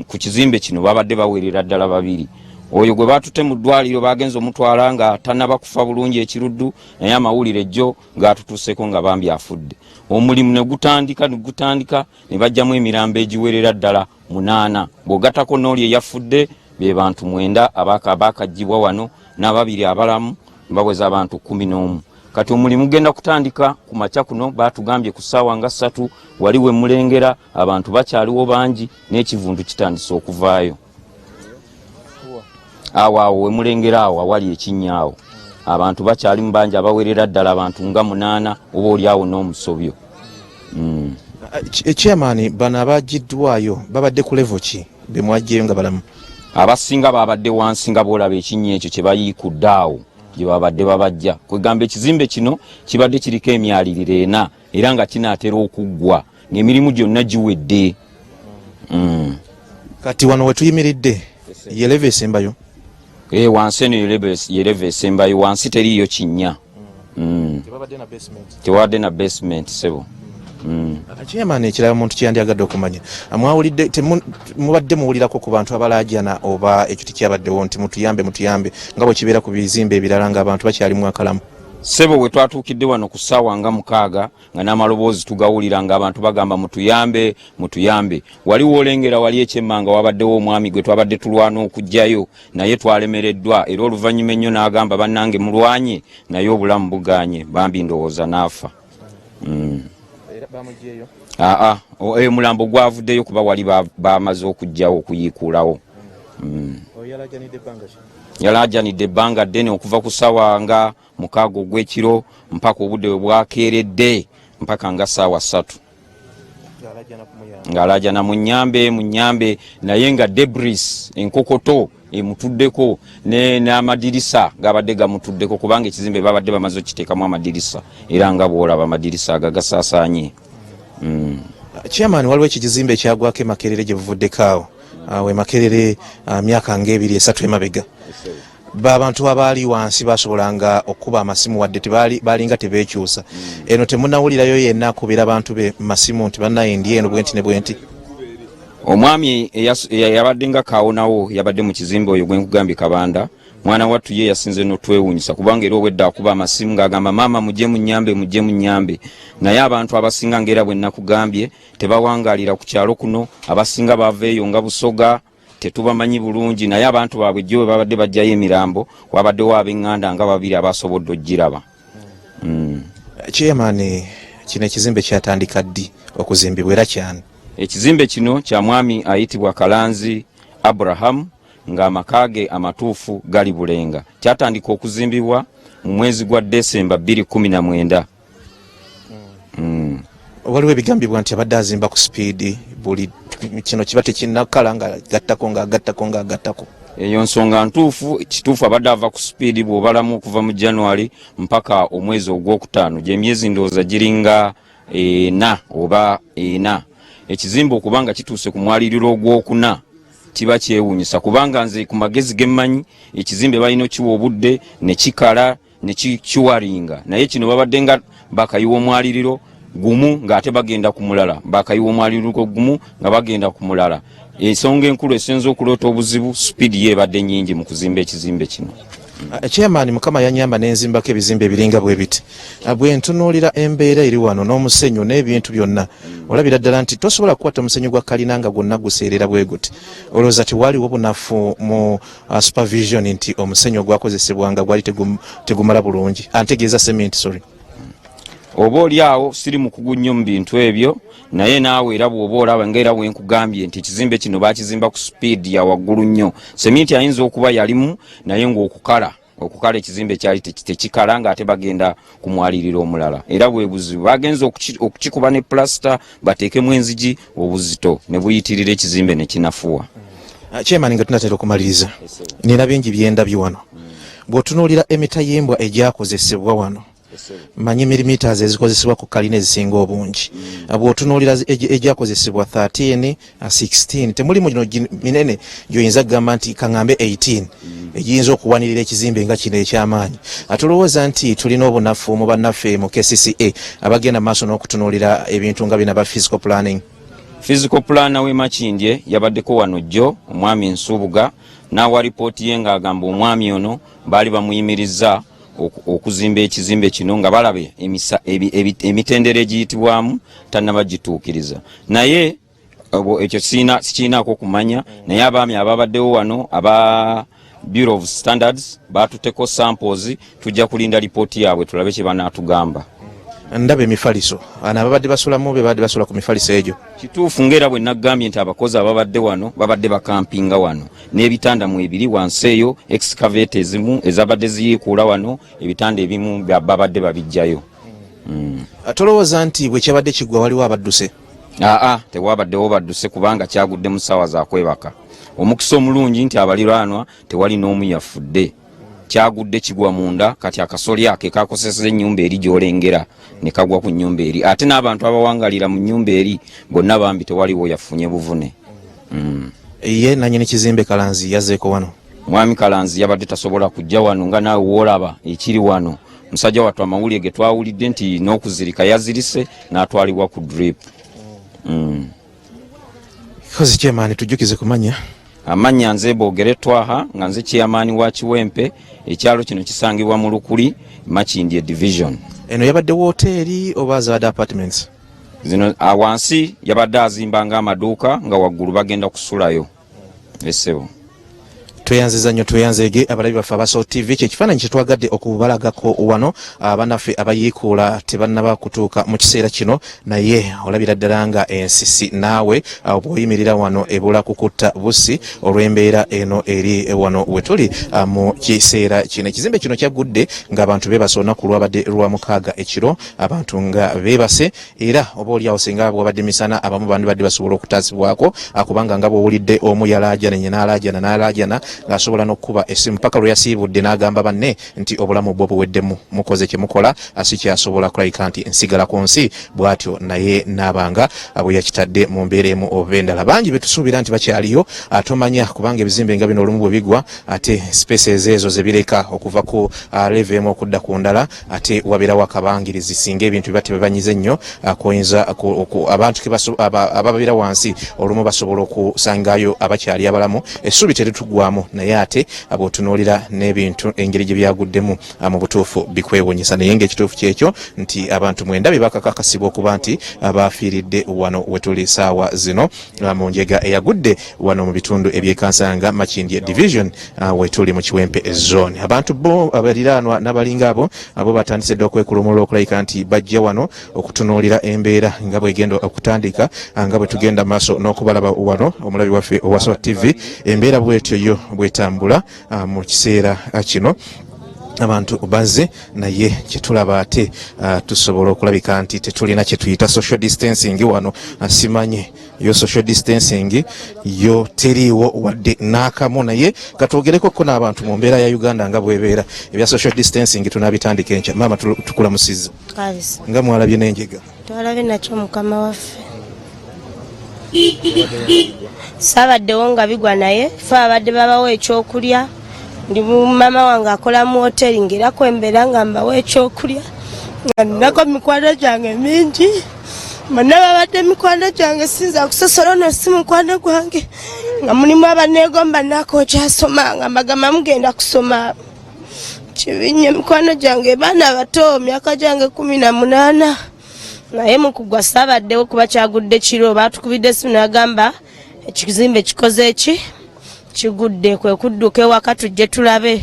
ku kizimbe kino babadde bawerera ddala babiri. Oyo gwe batutte mu ddwaliro bagenze omutwala nga tanaba kufa bulungi ekiruddu, naye amawulire jjo gatutuuseko nga bambi afudde. Omulimu ne gutandika ne gutandika ne bajjamu emirambo egiwerera ddala 8, bw'ogattako n'oli eyafudde be bantu 9 abakaggyibwa wano n'ababiri abalamu baweza abantu 11. Kati omulimu genda kutandika ku makya kuno, batugambye ku ssaawa nga 3 wali we mulengera abantu bakyaliwo bangi n'ekivundu kitandise okuvaayo. Awo awo we mulengera awo awali ekinnya awo abantu bakyalimu bangi abawerera ddala abantu nga 8 oba oli awo n'omusobyo. Chairman, bano abagiddwayo babadde ku level ki be mwaggyeyo nga balamu? Abasinga babadde wansi nga bw'olaba ekinnya ekyo kye bayiikudde awo gye babadde babajja. Kwegamba ekizimbe kino kibadde kiriko emyaliriro 4 era nga kinaatera okuggwa ng'emirimu gyonna giwedde. Kati wano we tuyimiridde ye level esembayo? Wansi eno ye level esembayo, wansi teriiyo kinnya. Tewabadde na basement sebo. Chairman, ekirala omuntu kyeyandyagadde okumanya, mwawulidde mubadde muwulirako ku bantu abalaajana oba ekyo tekyabaddewo nti mutuyambe mutuyambe nga bwe kibeera ku bizimbe ebirala ng'abantu bakyalimu akalamu? Ssebo, we twatuukidde wano ku ssaawa nga 6 nga n'amaloboozi tugawulira ng'abantu bagamba mutuyambe mutuyambe. Wali woolengera wali ekyemmanga wabaddewo omwami gwe twabadde tulwana okuggyayo naye twalemereddwa, era oluvannyuma ennyo n'agamba bannange mulwanye naye obulamu bugaanye, bambi ndowooza n'afa. Aa, omulambo gwavuddeyo kuba wali bamaze okuggyawo okuyiikuulawo. Yalajanidde ebbanga ddene okuva ku ssaawa nga 6 ogw'ekiro mpaka obudde bwe bwakeeredde mpaka nga ssaawa 3 ng'alaajana munyambe munyambe, naye nga debris enkokoto emutuddeko n'amadirisa gabadde gamutuddeko kubanga ekizimbe babadde bamaze okukiteekamu amadirisa era nga bw'olaba amadirisa ago gasaasaanye. Chairman, waliwo ekizimbe ekyagwako e Makerere gye buvuddeko awo we Makerere myaka ng'ebiri esatu emabega. Abantu abaali wansi basobolanga okukuba amasimu wadde balinga tebeekyusa. Eno temunawulirayo yenna akubira abantu be masimu nti bannaye ndi eno bwenti ne bwenti? Omwami yabadde nga kaawonawo yabadde mu kizimbe oyo gwe nkugambye Kabanda, mwana wattu ye yasinze n'otwewuunyisa kubanga era obwedda akuba amasimu ng'agamba maama mujje munnyambe mujje munnyambe, naye abantu abasinga ng'era bwe nakugambye tebawangaalira ku kyalo kuno, abasinga bava eyo nga Busoga tetubamanyi bulungi, naye abantu baabwe jjo bwe babadde bajjayo emirambo wabaddewo ab'eŋŋanda nga 2 abasobodde okugiraba. Chairman, kino ekizimbe kyatandika ddi okuzimbibwa era kyani? Ekizimbe kino kya mwami ayitibwa Kalanzi Abraham ng'amaka ge amatuufu gali Bulenga. Kyatandika okuzimbibwa mu mwezi gwa Desemba 2019. Waliwo ebigambibwa nti abadde azimba ku sipiidi, buli kino kiba tekinnakala nga gattako ng'agattako ng'agattako. Eyo nsonga ntuufu, kituufu abadde ava ku sipiidi bw'obalamu okuva mu January mpaka omwezi ogwokutaano, gy'emyezi ndowooza giringa 4 oba 4. Ekizimbe okuba nga kituuse ku mwaliriro ogwokuna kiba kyewuunyisa kubanga nze ku magezi ge mmanyi ekizimbe balina okiwa obudde ne kikala ne kiwaringa, naye kino babadde nga bakayiwa omwaliriro gumu ng'ate bagenda ku mulala, bakayiwa omwaliriro gumu nga bagenda ku mulala. Ensonga enkulu esinze okuleeta obuzibu sipiidi ye ebadde nnyingi mu kuzimba ekizimbe kino. Chairman, Mukama yanyamba n'enzimbako ebizimbe ebiringa bwe biti. Bwe ntunuulira embeera eri wano n'omusenyu n'ebintu byonna, olabira ddala nti tosobola kukwata musenyu gwa kalina nga gwonna guseerera bwe guti. Olowooza tewaliwo bunafu mu supervision nti omusenyu ogwakozesebwanga gwali tegumala bulungi? Antegeeza cement, sorry. Oba oli awo siri mukugu nnyo mu bintu ebyo, naye naawe era bw'oba olaba nga era bwe nkugambye nti ekizimbe kino baakizimba ku sipiidi ya waggulu nnyo, seminti ayinza okuba yalimu naye ng'okukala okukala ekizimbe kyali tekikala ng'ate bagenda ku mwaliriro omulala, era bwe buzibu bagenze okukikuba ne pulasita bateekemu enzigi obuzito ne buyitirira ekizimbe ne kinafuwa. Chairman, nga tunatera okumaliriza, nina bingi byendabye wano. Bw'otunuulira emitayimbwa egyakozesebwa wano, manyi millimeters ezikozesebwa ku kalina ezisinga obungi, bw'otunuulira egyakozesebwa 13 16, temulimu gino minene gyoyinza kugamba nti kaŋŋambe 18 egiyinza okuwanirira ekizimbe nga kino eky'amaanyi. Atulowooza nti tulina obunafu mu bannaffe mu KCCA abagenda maaso n'okutunuulira ebintu nga bino aba physical planning? Physical planner w'e Makindye yabaddeko wano jjo, omwami Nsubuga, N'awa ripooti ye ng'agamba omwami ono baali bamuyimirizza okuzimba ekizimbe kino nga balaba emitendera egiyitibwamu tannaba gituukiriza, naye ekyo sikirinaako kumanya. Naye abaami ababaddewo wano aba Bureau of Standards batuteko samples, tujja kulinda lipooti yaabwe tulabe kye banaatugamba. Ndaba emifaliso, ano ababadde basulamu be babadde basula ku mifaliso egyo. Kituufu, ngaera bwe naggambye nti abakozi ababadde wano babadde bakampinga wano n'ebitanda mu ebiri wansi eyo, excavator ezimu ezabadde ziyiikuula wano, ebitanda ebimu babadde babijjayo. Tolowooza nti bwe kyabadde kiggwa waliwo abadduse? Aa, tewabaddewo badduse kubanga kyagudde mu ssaawa zakwebaka. Omukisa omulungi nti abaliraanwa tewali n'omu yafudde. Kyagudde kigwa munda, kati akasolya ke kakosesa ennyumba eri gy'olengera ne kagwa ku nnyumba eri, ate n'abantu abawangalira mu nnyumba eri bonna bambi tewaliwo yafunye buvune. Ye nanyini kizimbe Kalanzi yazzeeko wano? Mwami Kalanzi yabadde tasobola kujja wano, nga naawe woolaba ekiri wano. Musajja wattu, amawulire ge twawulidde nti n'okuzirika yazirise n'atwalibwa ku drip. Kozi chairman, tujjukize kumanya. Amannya nze Boogere Twaha, nga nze chairman wa Kiwempe. Ekyalo kino kisangibwa mu Lukuli, Makindye Division. Eno yabadde woteeri oba zabadde apartments? Zino wansi yabadde azimba ng'amaduuka, nga waggulu bagenda kusulayo, essebo. Tweyanziza nnyo, tweyanzeege abalabi baffe aba Salt TV. Kyekifaananyi kyetwagadde okubalagako wano. Abanaffe abayiikuula tebannaba kutuuka mu kiseera kino, naye olabira ddala nga ensisi naawe bw'oyimirira wano ebula kukutta busi olw'embeera eno eri wano wetuli mu kiseera kino. Ekizimbe kino kyaggudde ng'abantu beebase olunaku lwabadde lwa mukaaga ekiro, abantu nga beebase, era oba oliawo singa bwabadde misana abamu bandibadde basobola okutaasibwako, kubanga nga bwowulidde omu yalaajana nye n'alaajana n'alaajana ng'asobola n'okukuba essimu paka lwe yasiibudde n'agamba banne nti obulamu bwo buweddemu, mukoze kye mukola, sikyasobola kulabika nti nsigala ku nsi. Bw'atyo naye n'abanga bwe yakitadde mu mbeera emu oba endala. Bangi betusuubira nti bakyaliyo, tomanya, kubanga ebizimbe nga bino olumu bwe bigwa ate spaces ezo ze bireka okuva ku level emu okudda ku ndala ate wabeerawo akabangirizi. Singa ebintu biba tebibanyize nnyo, kuyinza abantu ababeera wansi olumu basobola okusangayo abakyali abalamu. Essuubi teritugwamu, naye ate bw'otunuulira n'ebintu engeri gye byaguddemu, mu butuufu bikwewunyisa. Naye ng'ekituufu kyekyo nti abantu 9 be bakakakasibwa okuba nti bafiiridde wano wetuli saawa zino mu njega eyagudde wano mu bitundu ebyekansanga, Makindye Division, wetuli mu Kiwempe Zone. Abantu bo abaliraanwa n'abalinga abo batandise dda okwekulumula okulabika nti bajja wano okutunuulira embeera nga bwegenda okutandika. Nga bwe tugenda maaso n'okubalaba wano, omulabi waffe owa Salt TV, embeera bwetyo yo bwetambula mu kiseera kino. Abantu bazze, naye kyetulaba ate tusobola okulabika nti tetulina kyetuyita social distancing wano. Simanye yo social distancing yo teriiwo wadde n'akamu, naye katwogereko ko n'abantu mu mbeera ya Uganda nga bwebeera. Ebya social distancing tunabitandika enkya. Maama, tukulamusizza. Kabisa. Nga mwalabye n'enjega? Twalabye nakyo, mukama waffe. Saabaddewo nga bigwa, naye fe abadde babawo ekyokulya. Ndi mama wange akola mu hoteri, ngaera kwembeera nga mbawo ekyokulya, nga ninako mikwano gyange mingi, bonna babadde mikwano gyange. Sinza kusosola, ono si mukwano gwange, nga mulimu abaneegomba naako okyasoma, nga mbagamba mugenda kusoma. Kibi nnyo, mikwano gyange baana bato, myaka gyange 18. Naye mukugwa saabaddewo kuba kyagudde kiro. Batukubidde esimu nagamba ekizimbe kikoze eki kigudde, kwe kudduka ewaka tujje tulabe.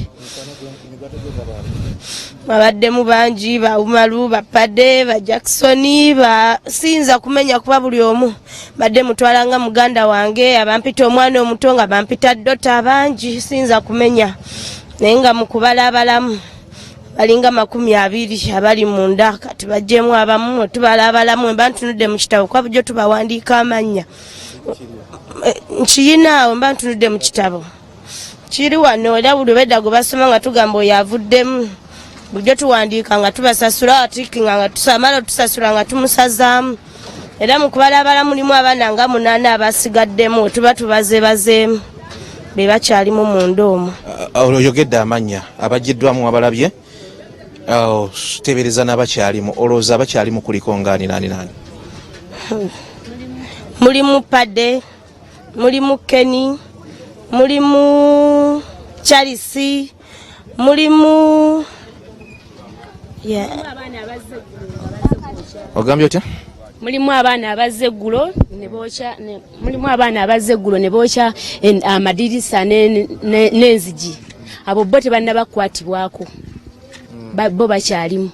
Babaddemu bangi, ba Umaru, bapade, ba Jacksoni, ba siyinza kumenya kuba buli omu badde mutwala nga muganda wange. Abampita omwana omuto nga bampita dota, bangi siyinza kumenya, naye nga mukubala abalamu balinga 20 abali munda. Kati bajjemu abamu, tubala abalamu. Mba ntunudde mu kitabo kuba bulijjo tubawandiika amannya. Nkiyina awo, mba ntunudde mu kitabo kiri wano, era buli obedda gwe basoma nga tugamba oyo avuddemu. Bulijjo tuwandiika nga tubasasula, atikinga nga tusamala otusasula nga tumusazaamu. Era mu kubalabala mulimu abaana nga munaana abasigaddemu, tuba tubazebazeemu be bakyalimu munda omwo. Oyogedde amannya abagiddwamu, abalabye, tebereza n'abakyalimu. Olowooza abakyalimu kuliko ngaani nani nani? Mulimu Pade, mulimu Keni, Mulimu Charles, mulimu Ogambye otya? Mulimu abaana abazze eggulo ne bookya, mulimu abaana abazze eggulo ne bookya amadirisa n'enzigi. Abo bo tebannabakwatibwako, bo bakyalimu.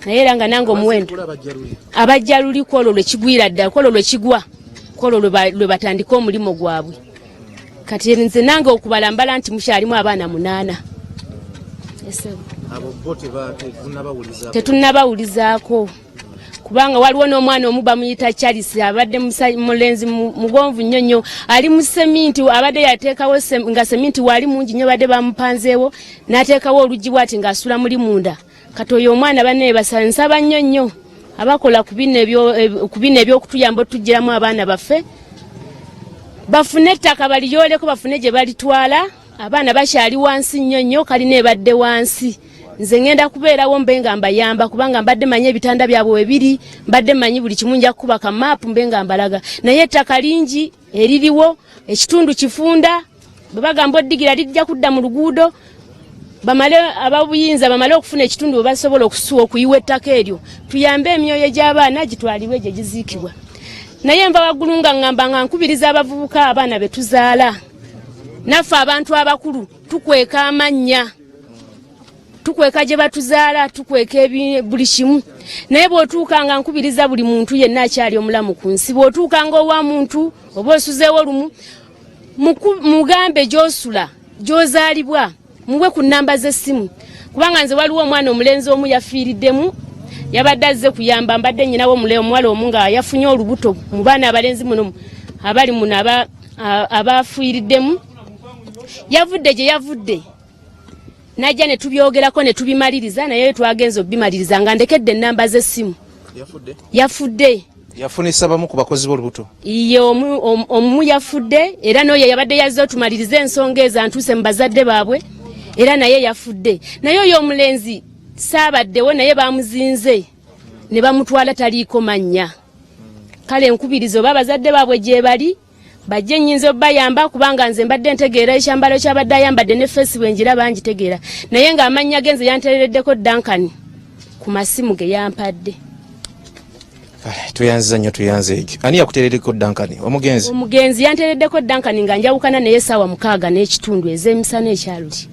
Naye era nga nange omuwendo abajja luli kwolwo lwe kigwira ddala, kwolwo lwe kigwa, kwolwo lwe batandika omulimu gwabwe. Kati nze nange okubala mbala nti mukyalimu abaana 8. Abo bo tetunnabawulizaako, kubanga waliwo n'omwana omu bamuyita Charles, abadde mulenzi mugonvu nnyo nnyo, ali mu seminti, abadde yateekawo nga seminti waali mungi nnyo, badde bamupanzeewo n'ateekawo oluggi bw'ati ng'asula muli munda. Kati oyo omwana banne nsaba nnyo nnyo abakola ku bino eby'okutuyamba otuggyiramu abaana baffe, bafune ettaka baliyooleko, bafune gye balitwala. Abaana bakyali wansi nnyo nnyo, kalina ebadde wansi. Nze ngenda kubeerawo mbe nga mbayamba, kubanga mbadde manyi ebitanda byabwe webiri, mbadde manyi buli kimu, nja kukuba ka maapu mbe nga mbalaga. Naye ettaka lingi eririwo, ekitundu kifunda, bwe bagamba oddigira lijja kudda mu luguudo, bamale ababuyinza bamale okufuna ekitundu bwe basobola okusuwa okuyiwa ettaka eryo, tuyambe emyoyo gy'abaana gitwalibwe gye giziikibwa. Naye nva waggulu nga ŋŋamba nga nkubiriza abavubuka, abaana be tuzaala, naffe abantu abakulu tukweka amannya, tukweka gye batuzaala, tukweka buli kimu. Naye bw'otuuka nga nkubiriza buli muntu yenna akyali omulamu ku nsi, bw'otuuka nga owa muntu oba osuzeewo lumu, mugambe gy'osula, gy'ozaalibwa, muwe ku nnamba z'essimu. Kubanga nze waliwo omwana omulenzi omu yafiiriddemu, yabadde azze kuyamba, mbadde nnyinawo omuwala omu nga yafunye olubuto mu baana abalenzi muno abali muno abafiiriddemu, yavudde gye yavudde najja ne tubyogerako ne tubimaliriza, naye twagenze obimaliriza nga ndekedde ennamba z'essimu. Yafudde. Yafunisa bamu ku bakozi b'olubuto. Ye omu yafudde, era n'oyo yabadde yazze otumaliriza ensonga ezo antuuse mu bazadde baabwe, era naye yafudde. Naye oyo omulenzi saabaddewo, naye bamuzinze ne bamutwala, taliiko mannya. Kale nkubiriza oba abazadde baabwe gye bali bajje, nnyinza obbayamba, kubanga nze mbadde ntegeera ekyambalo kyabadde ayambadde ne feesi bwe njiraba ngitegeera, naye ng'amannya ge nze yanteereddeko Duncan ku masimu ge yampadde. Tuyanziza nnyo, tuyanze egyo. Ani yakuteereddeko Duncan? Omugenzi? Omugenzi yanteereddeko Duncan nga njawukana naye essaawa 6:30 ez'emisana ekyaluli,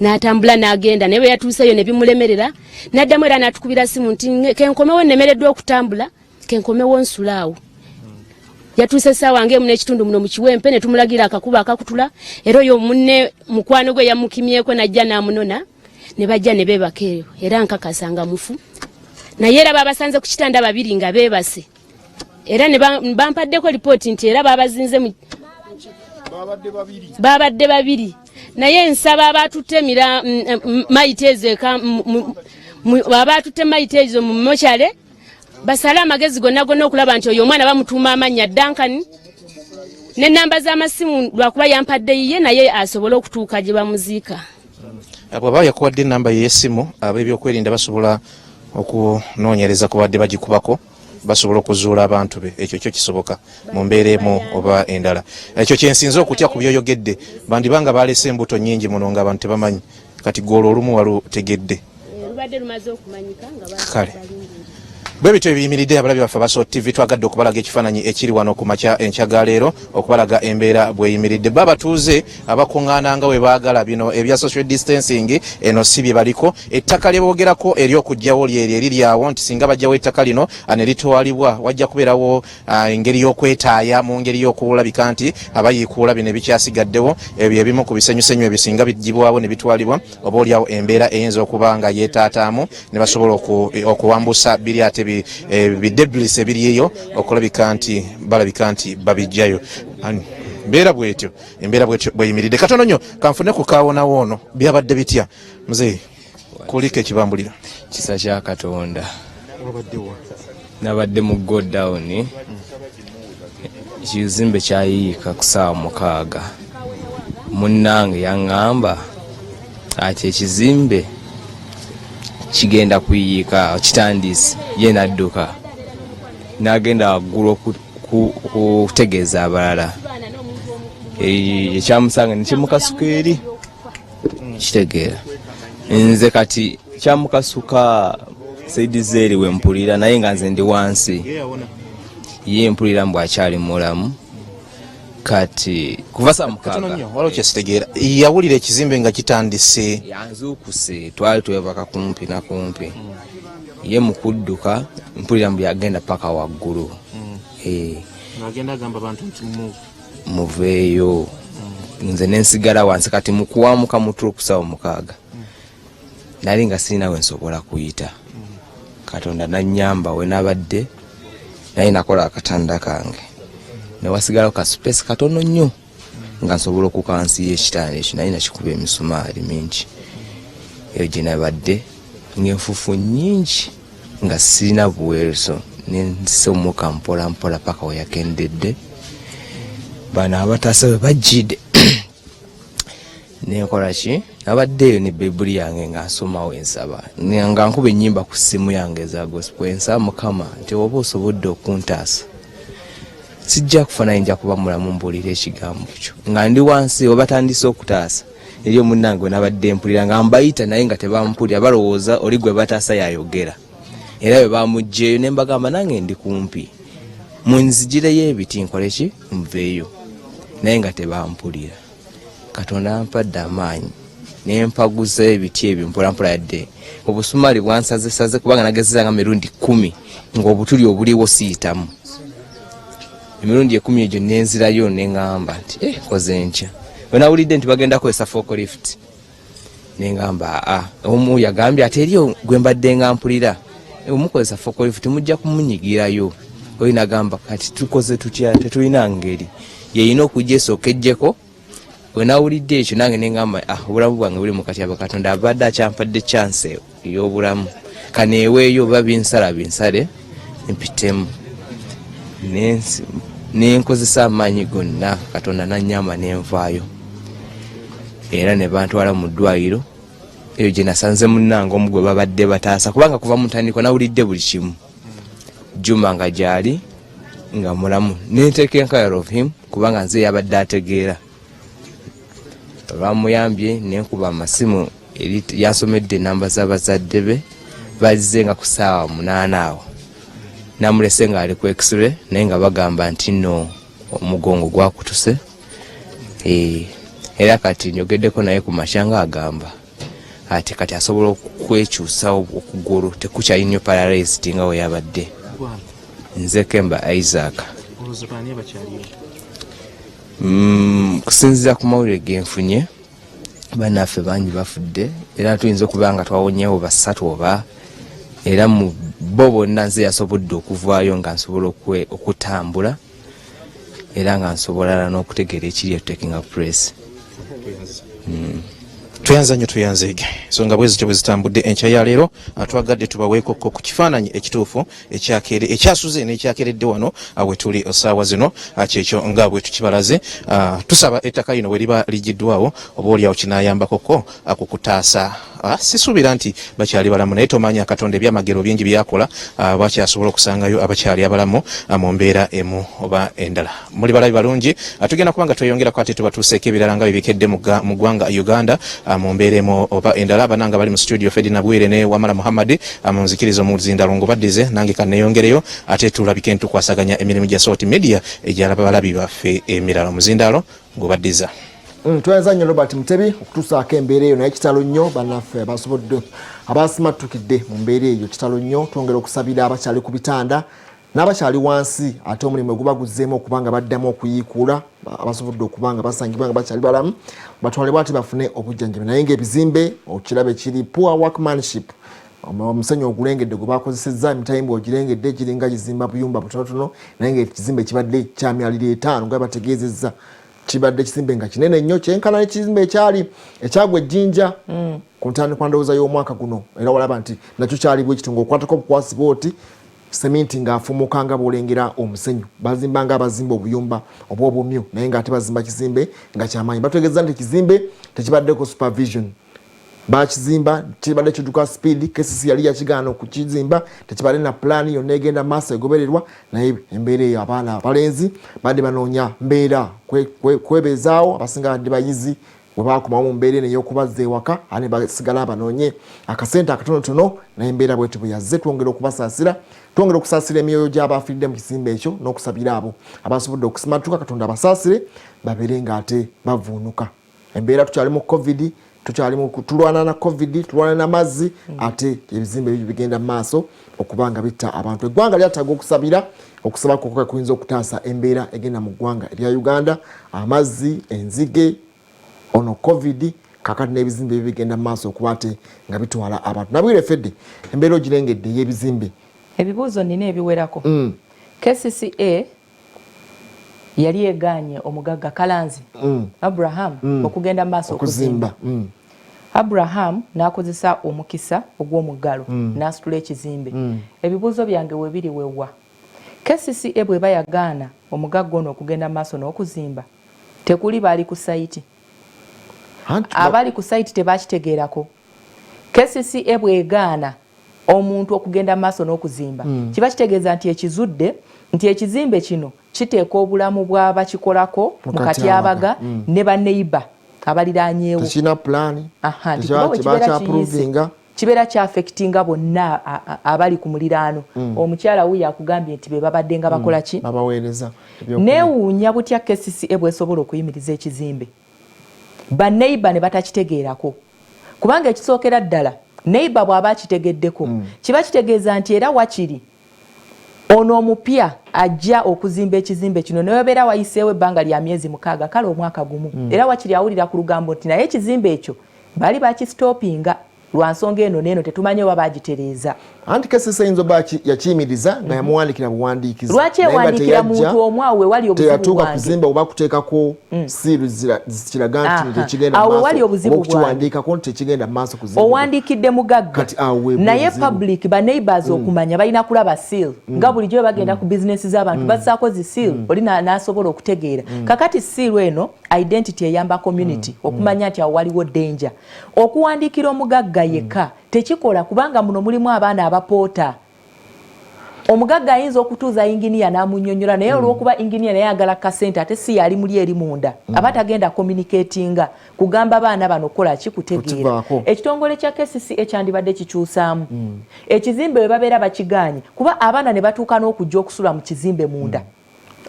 n'atambula n'agenda, naye bwe yatuuseeyo ne bimulemerera, n'addamu era n'atukubira simu nti kenkomewo, nnemereddwa okutambula, kenkomewo nsulaawo. Yatuuse essaawa ng'emu n'ekitundu muno mu Kiwempe, ne tumulagira akakuba akakutula, era oyo munne mukwano gwe yamukimyeko n'ajja n'amunona, ne bajja ne beebaka eyo, era nkakasa nga mufu. Naye era babasanze ku kitanda babiri nga beebase, era ne bampaddeko lipooti nti era babazinze babadde babiri. Naye nsaba abatutte mayiti ezo abatutte mayiti ezo mu mokyale basale amagezi gonna gonna okulaba nti oyo omwana bamutuuma amannya Duncan n'ennamba z'amasimu, lwakuba yampadde yiye, naye asobole okutuuka gye bamuziika. Bw'aba yakuwadde ennamba ye y'essimu, ab'ebyokwerinda basobola okunoonyereza ku badde bagikubako, basobola okuzuula abantu be. Ekyo kyo kisoboka mu mbeera emu oba endala. Ekyo kyensinze okutya ku byoyogedde, bandibanga balese embuto nnyingi muno nga abantu tebamanyi. Kati gwe olwo olumu walutegedde. Lubadde lumaze okumanyika nga Kale bwe bityo ebiyimiridde. Abalabi baffe aba Salt TV, twagadde okubalaga ekifaananyi ekiri wano ku makya enkya ga leero, okubalaga embeera bweyimiridde. Ba batuuze abakuŋŋaana nga bwe baagala, bino ebya social distancing eno si bye baliko. Ettaka lye boogerako ery'okuggyawo lyeryo eriri awo, nti singa bajjawo ettaka lino ne litwalibwa, wajja kubeerawo engeri y'okwetaaya mu ngeri y'okulabika nti abayiikuula bino ebikyasigaddewo, ebyo ebimu ku bisenyusenyu ebyo singa biggyibwawo ne bitwalibwa, oba oliawo embeera eyinza okuba nga yeetaataamu ne basobola okuwambusa biri ate bi debris ebiriyo okulabika nti balabika nti babijjayo. Mbeera bwetyo, embeera bwetyo bweyimiridde. Katono nnyo kanfune ku kaawonawo ono. Byabadde bitya, muzeeyi? Kuliko ekibambulira. Kisa kya Katonda. Nabadde mu godown, ekizimbe kyayiika ku saawa 6. Munnange yaŋŋamba ati ekizimbe kigenda kuyiika, kitandise, ye n'adduka n'agenda waggulu kutegeeza abalala. Ekyamusanga nekimukasuka eri, kitegeera nze kati kyamukasuka saidi zeeri wempulira, naye nga nze ndi wansi, ye mpulira mbu akyali mulamu kati kuva saa Katono 6. nnyo, waliwo kyesitegeera. Yawulira ekizimbe nga kitandise? Yanzuukuse, twali twebaka kumpi na kumpi. Ye mukudduka mpulira mbu yagenda paka waggulu. Ng'agenda agamba abantu nti move. Muveeyo, nze nensigala wansi. Kati mukuwamuka mutulo ku saawa 6, nali nga sirina we nsobola kuyita. Katonda nanyamba, we nabadde naye nakola akatanda kange newasigalawo ka space katono nnyo nga nsobola okukansiya ekitanda ekyo, naye nakikuba emisumaali mingi eyo gye nabadde ng'enfuufu nnyingi, nga sirina buweeso, nensomoka mpola mpola paka we yakendedde. Bano abataasa bwe bajjidde, nenkola ki? Nabadde eyo ne Bayibuli yange nga nsomawo, ensaba, nga nkuba ennyimba ku ssimu yange eza gospel, ensaba Mukama nti oba osobodde okuntaasa, sijja kufa, naye nja kuba mulamu mbuulire ekigambo kyo. Nga ndi wansi oba batandise okutaasa, eri omunnange we nabadde mpulira nga mbayita, naye nga tebampulira, balowooza oli gwe bataasa yayogera. Era bwe bamuggyeeyo ne mbagamba, nange ndi kumpi, munzigireyo ebiti nkole ki, nveeyo, naye nga tebampulira. Katonda ampadde amaanyi nempaguza ebiti ebyo mpolampola, yadde obusumaali bwansazesaze, kubanga nagezezanga mirundi 10 ng'obutuli obuliwo siyitamu. Emirundi 10 egyo nenzirayo neŋŋamba nti, "Eh, nkoze ntya?" Bwe nawulidde nti bagenda kukozesa forklift, neŋŋamba, aa, omu yagambye ate eriyo gwe mbadde nga mpulira omukozesa forklift mujja kumunyigirayo. Oyo nagamba, kati tukoze tutya? Tetulina ngeri, yeyina okujja esooka ejjeko. Bwe nawulidde ekyo nange neŋŋamba, ah, obulamu bwange buli mu katyaba, Katonda abadde akyampadde chance ey'obulamu, kaneeweeyo, oba binsala binsale mpitemu. Nenkozesa amaanyi gonna, Katonda nanyamba nenvaayo, era ne bantwala mu ddwaliro eyo gye nasanze munnange omu gwe babadde bataasa, kubanga kuva mu ntandikwa nawulidde buli kimu. Juma nga gyali nga mulamu, nenteeka care of him, kubanga nze yabadde ategeera. Olwamuyambye nenkuba amasimu eri yansomedde enamba z'abazadde be, bazze nga ku ssaawa 8 awo. Namulese ng'ali ku x-ray, naye nga bagamba nti nno omugongo gwakutuse. Era kati nyogeddeko naye ku makya nga agamba ati kati asobola okwekyusa okugulu, tekukyali nnyo paralyzed nga we yabadde. Nze Kemba Isaac. Olowooza baani abakyaliyo? Kusinziira ku mawulire genfunye, bannaffe bangi bafudde, era tuyinza okuba nga twawonyewo basatu oba, era mu bo bonna nze yasobodde okuvaayo nga nsobola okutambula, era nga nsobola n'okutegeera ekiri taking place. Tweyanza nnyo, tweyanzeege. Ensonga bwe zityo bwe zitambudde enkya ya leero. Twagadde tubaweekokko ku kifaananyi ekituufu ekyakere ekyasuze n'ekyakeredde wano we tuli essaawa zino. Kyekyo nga bwe tukibalaze. Tusaba ettaka lino bwe liba ligiddwawo, oba oliawo kinaayambakoko ku kutaasa. Sisuubira nti bakyali balamu, naye tomanya, Katonda ebyamagero bingi byakola, bakyasobola okusangayo abakyali abalamu mu mbeera emu oba endala. Muli balabi balungi. Tugenda kuba nga tweyongerako ate tubatuuseeko ebirala nga bibikedde mu ggwanga Uganda mu mbeera emu oba endala. Bananga bali mu studio, Ferdinand Bwire ne Wamala Muhammad, mu nzikirizo mu zindalongo baddize, nange kaneyongereyo ate tulabike ntukwasaganya emirimu gya Salt Media egyalaba balabi baffe emirala. Omuzindaalo ngubaddiza. Tweyanza nnyo Robert Mutebi okutuusaako embeera eyo, naye kitalo nnyo bannaffe abasobodde abasimattukidde mu mbeera eyo, kitalo nnyo. Twongera okusabira abakyali ku bitanda n'abakyali wansi, ate omulimu guba guzzeemu okuba nga baddamu okuyiikuula abasobodde okuba nga basangibwa nga bakyali balamu, batwalibwa ate bafune obujjanjabi. Naye ng'ebizimbe okiraba ekiri poor workmanship, omusenyu ogulengedde gwe bakozesezza, emitayimbwa ogirengedde giringa gizimba buyumba butonotono, naye ngaekizimbe kibadde kya myaliro 50 nga bategeezezza. Kibadde kizimbe nga kinene nnyo, kyenkana nekizimbe ekyali ekyagwa ejjinja ku ntandikwa ndowooza y'omwaka guno, era walaba nti nakyo kyali bwe kityo, ng'okwatako obukwasi bwoti seminti ng'afumuka nga bw'olengera omusenyu. Bazimba nga abazimba obuyumba oba obumyu, naye ng'ate bazimba kizimbe nga kyamaanyi. Bategeeza nti ekizimbe tekibaddeko supervision. Bakizimba kibadde kiduka speed. KCC yali yakigaana okukizimba, tekibadde na pulaani yonna egenda maaso egobererwa. Naye embeera eyo, abaana abalenzi badde banoonya mbeera kwebezaawo, abasinga badde bayizi. Bwe bakomawo mu mbeera eno ey'okubazza ewaka, ate ne basigala banoonye akasente akatonotono, naye embeera bwetyo bwe yazze. Twongera okubasaasira, twongera okusaasira emyoyo gy'abafiiridde mu kizimbe ekyo n'okusabira abo abasobodde okusimatuka, Katonda abasaasire babeere ng'ate bavuunuka embeera. Tukyali mu COVID, tukyali mu tulwana na COVID, tulwana n'amazzi, ate ebizimbe ebyo bigenda mu maaso okuba nga bitta abantu. Eggwanga lyetaaga okusabira, okusaba kwokka kuyinza okutaasa embeera egenda mu ggwanga erya Uganda. Amazzi, enzige, ono COVID, kakati n'ebizimbe ebyo bigenda mu maaso okuba ate nga bitwala abantu. Nabwire Fedde, embeera ogirengedde ey'ebizimbe? Ebibuuzo nina ebiwerako. KCCA yali egaanye omugagga Kalanzi Abraham okugenda mu maaso okuzimba. Abraham n'akozesa omukisa ogw'omuggalo n'asitula ekizimbe. Ebibuuzo byange webiri wewa KCCA bw'eba yagaana omugagga ono okugenda mu maaso n'okuzimba, tekuli baali ku site? Abali ku site tebakitegeerako? KCCA bw'egaana omuntu okugenda mu maaso n'okuzimba, kiba kitegeeza nti ekizudde nti ekizimbe kino kiteeka obulamu bw'abakikolako mu katyabaga ne baneiba abaliraanyeewo. Tekirina pulaani. Aha, nti kuba bwe kibeera kiyise, kibeera kyaffectinga bonna abali ku muliraano. Omukyala wuyo akugambye nti be babadde nga bakola ki? Babaweereza ebyokulya. Neewuunya butya KCCA bw'esobola okuyimiriza ekizimbe baneiba ne batakitegeerako, kubanga ekisookera ddala, neiba bw'aba akitegeddeko, kiba kitegeeza nti era wakiri ono omupya ajja okuzimba ekizimbe kino, newebeera wayiseewo ebbanga lya myezi 6, kale omwaka gumu, era wakiri awulira ku lugambo nti naye ekizimbe ekyo baali bakistopinga lwa nsonga eno neeno, tetumanyi oba bagitereeza. Anti KCCA eyinza oba yakiyimiriza nga yamuwandiikira buwandiikizi. Lwaki Naye nga ewandiikira teyajja, muntu omu? Awo wewali obuzibu teyatuuka bwange. Kuzimba oba kuteekako seal kiraga nti tekigenda Awo maaso, wewali obuzibu oba bwange. okukiwandiikako nti tekigenda mu maaso kuzimbibwa. Owandiikidde mugagga, Kati awo we naye buzibu. public, ba neighbors okumanya balina kulaba seal. Nga bulijjo bwe bagenda ku bizinesi z'abantu, bassaako zi seal, oli n'asobola okutegeera. Kakati seal eno identity eyamba community okumanya nti awo waliwo danger. Okuwandiikira omugagga yekka tekikola, kubanga muno mulimu abaana abapoota. Omugagga ayinza okutuuza inginiya n'amunyonyola, naye olw'okuba inginiya naye ayagala kasente, ate si yali muli eri munda, aba tagenda communicatinga kugamba baana bano kukola ki, kutegeera. Kukivaako. Ekitongole kya KCCA ekyandibadde kikyusaamu ekizimbe bwe babeera bakigaanye, kuba abaana ne batuuka n'okujja okusula mu kizimbe munda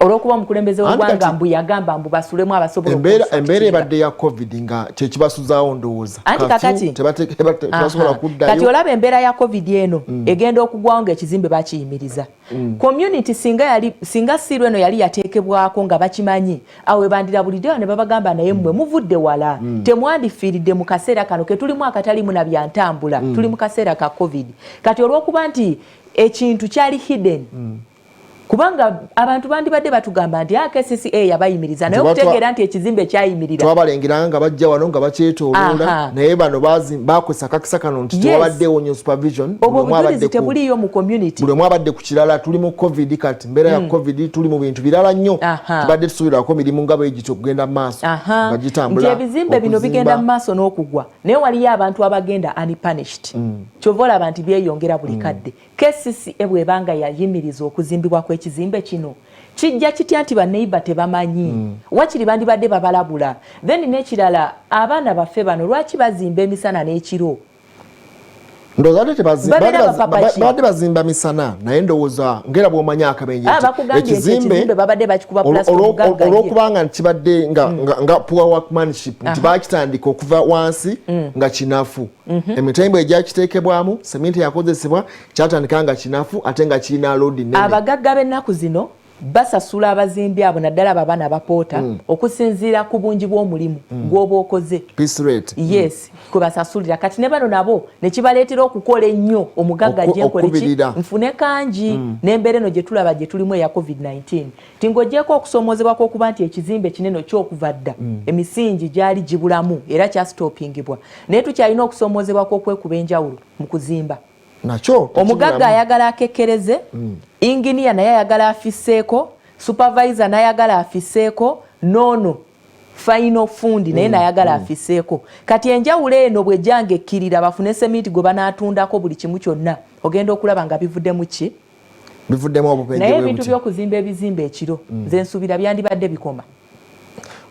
olw'okuba omukulembeze Anti w'eggwanga kati mbu yagamba mbu basulemu abasobola embeera okuconstructinga. Ebadde ya COVID nga kyekibasuzaawo, ndowooza. Anti Curfew, kakati tebasobola Aha. kuddayo. Kati olaba embeera ya COVID eno egenda okugwawo ng'ekizimbe bakiyimiriza. Community singa yali, singa seal eno yali yateekebwako nga bakimanyi, awo webandira buliddewo ne babagamba, naye mmwe muvudde wala, temwandifiiridde mu kaseera kano ke tulimu akatalimu na byantambula, tuli mu kaseera ka COVID. Kati olw'okuba nti ekintu kyali hidden, kubanga abantu bandibadde batugamba nti KCCA yabayimiriza, naye okutegeera nti ekizimbe kyayimirira, twabalengeranga nga bajja wano nga bakyetooloola, naye bano bakozesa akakisa kano nti tewabaddewo nyo supervision. Obwo obujulizi tebuliyo mu community. Buli omu abadde ku kirala. Tuli mu COVID kati, mbeera ya COVID, tuli mu bintu birala nnyo. Tubadde tusuubirako mirimu nga bwegityo okugenda mu maaso nga gitambula. Nti ebizimbe bino bigenda mu maaso n'okugwa, naye waliyo abantu abagenda unpunished. Kyova olaba nti byeyongera buli kadde. KCCA bw'ebanga yayimiriza okuzimbibwa kw'ekizimbe kino, kijja kitya nti baneiba tebamanyi? Wakiri bandibadde babalabula. Then n'ekirala, abaana baffe bano lwaki bazimba emisana n'ekiro? Ndowooza ate babadde bazimba misana, naye ndowooza ngera bw'omanyi akabenje ah, ekizimbe babadde bakikuba. Olwokubanga nti kibadde nga poor workmanship, nti bakitandika okuva wansi nga kinafu, emitembo egyakiteekebwamu, seminti yakozesebwa, kyatandika nga kinafu ate nga kirina load nene. Abagagga b'ennaku zino basasula abazimbi abo, naddala abo abaana abapoota, okusinziira ku bungi bw'omulimu gw'oba okoze. Yes, kwe basasulira. Kati ne bano nabo ne kibaleetera okukola ennyo, omugagga gyenkole ki nfune kangi. N'embeera eno gye tulaba gye tulimu eya COVID-19, ti ng'ogyeko okusomoozebwa kw'okuba nti ekizimbe kinene kyokuva dda, emisingi gyali gibulamu era kyasitopingibwa, naye tukyalina okusomoozebwa kw'okwekuba enjawulo mu kuzimba. Nakyo. Omugagga ayagala akekkereze, inginiya naye ayagala afisseeko, supervisor n'ayagala afisseeko, noono Final fundi naye nayagala afiseeko. Kati enjawulo eno bwejjanga ekkirira, bafune seminti gwe banaatundako buli kimu kyonna, ogenda okulaba nga bivuddemu ki? Bivuddemu obubenje. Naye bwe ebintu buti. By'okuzimba ebizimbe ekiro, nze nsuubira byandibadde bikoma.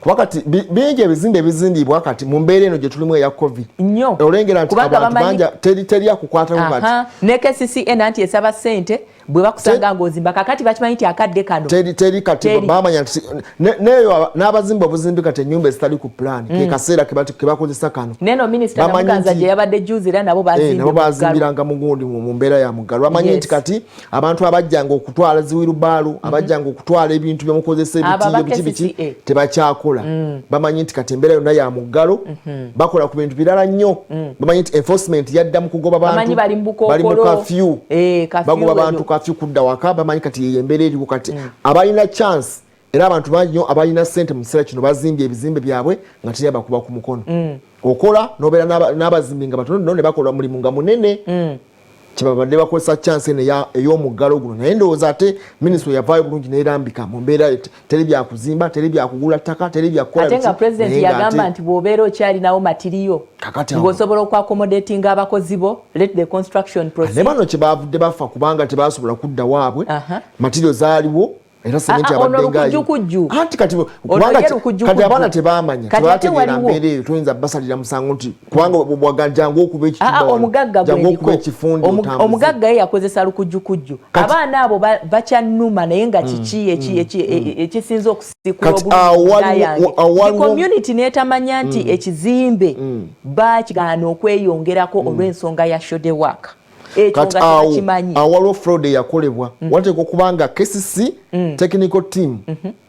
Kuba kati bingi ebizimbe ebizimbibwa kati mu mbeera eno gye tulimu eya COVID. Nnyo. Olengera nti Kubanga abantu banja teri akukwatako kati. Aha, ne KCCA nanti esaba ssente bwe bakusanga ng'ozimba. Kakati bakimanyi nti akadde kano Teri kati. Teri. Bamanya nti neeyo n'abazimba obuzimbi kati ennyumba ezitali ku plan, ke kaseera ke bakozesa kano. Neno minisita Bamanyi Namuganza gye yabadde juzi, era nabo bazimbye nabo mu ggalo. Bazimbiranga mugundi mu mbeera ya muggalo. Bamanyi nti kati abantu abajjanga okutwala ziwirubaalu, abajjanga okutwala ebintu byemukozesa, Abo ebitiyo, aba biki biki, KCCA. tebakyakola. Bamanyi nti kati embeera yonna ya muggalo, bakola ku bintu birala nnyo. Bamanyi nti enforcement yadda mu kugoba bantu. Bamanyi bali mu Bali mu bukookolo. kafyu. Kafyu Bagoba eyo. bantu, kafyu kudda waka. Bamanyi kati yeyo embeera eriwo kati. Abalina chance, era abantu bangi nnyo abalina sente mu kiseera kino bazimbye ebizimbe byabwe nga teri abakuba ku mukono. Okola nobeera n'abazimbi nga batono nno, ne bakola omulimu nga munene. Kyebabadde bakozesa chance eno ey'omuggalo guno. Naye ndowooza ate minisitule yavaayo bulungi nerambika mu mbeera teri byakuzimba, teri byakugula ttaka, teri byakukola Ate nga biki, pulezidenti naye nga yagamba nti bw'obeera okyalinawo material Kakati awo- ng'osobola okuaccommodatinga abakozi bo, let the construction Ne proceed. bano kyebavudde bafa kubanga tebasobola kudda waabwe. Material zaaliwo era sementi Ah, ah, ono abadde ngayo. lukujjukujju. Anti kati Ono kubanga ye lukujjukujju. Kati abaana tebamanya, Kati ate tebategeera waliwo- mbeera eyo. Toyinza basalira musango nti kubanga bwaga jangu okuba Ah, ah, ekitimba wano, omugagga jangu gwendiko. okuba ekifundi otambuze. Omugagga ye yakozesa lukujjukujju. Abaana abo bakyannuma, naye nga kiki ekisinza okusikula Kati awo obulungi? awo waliwo- Community netamanya nti ekizimbe bakigaana okweyongerako olw'ensonga ya shoddy work, ekyo Kati nga awo tebakimanyi. awo waliwo fraud eyakolebwa. Wateekwa okuba nga KCC technical team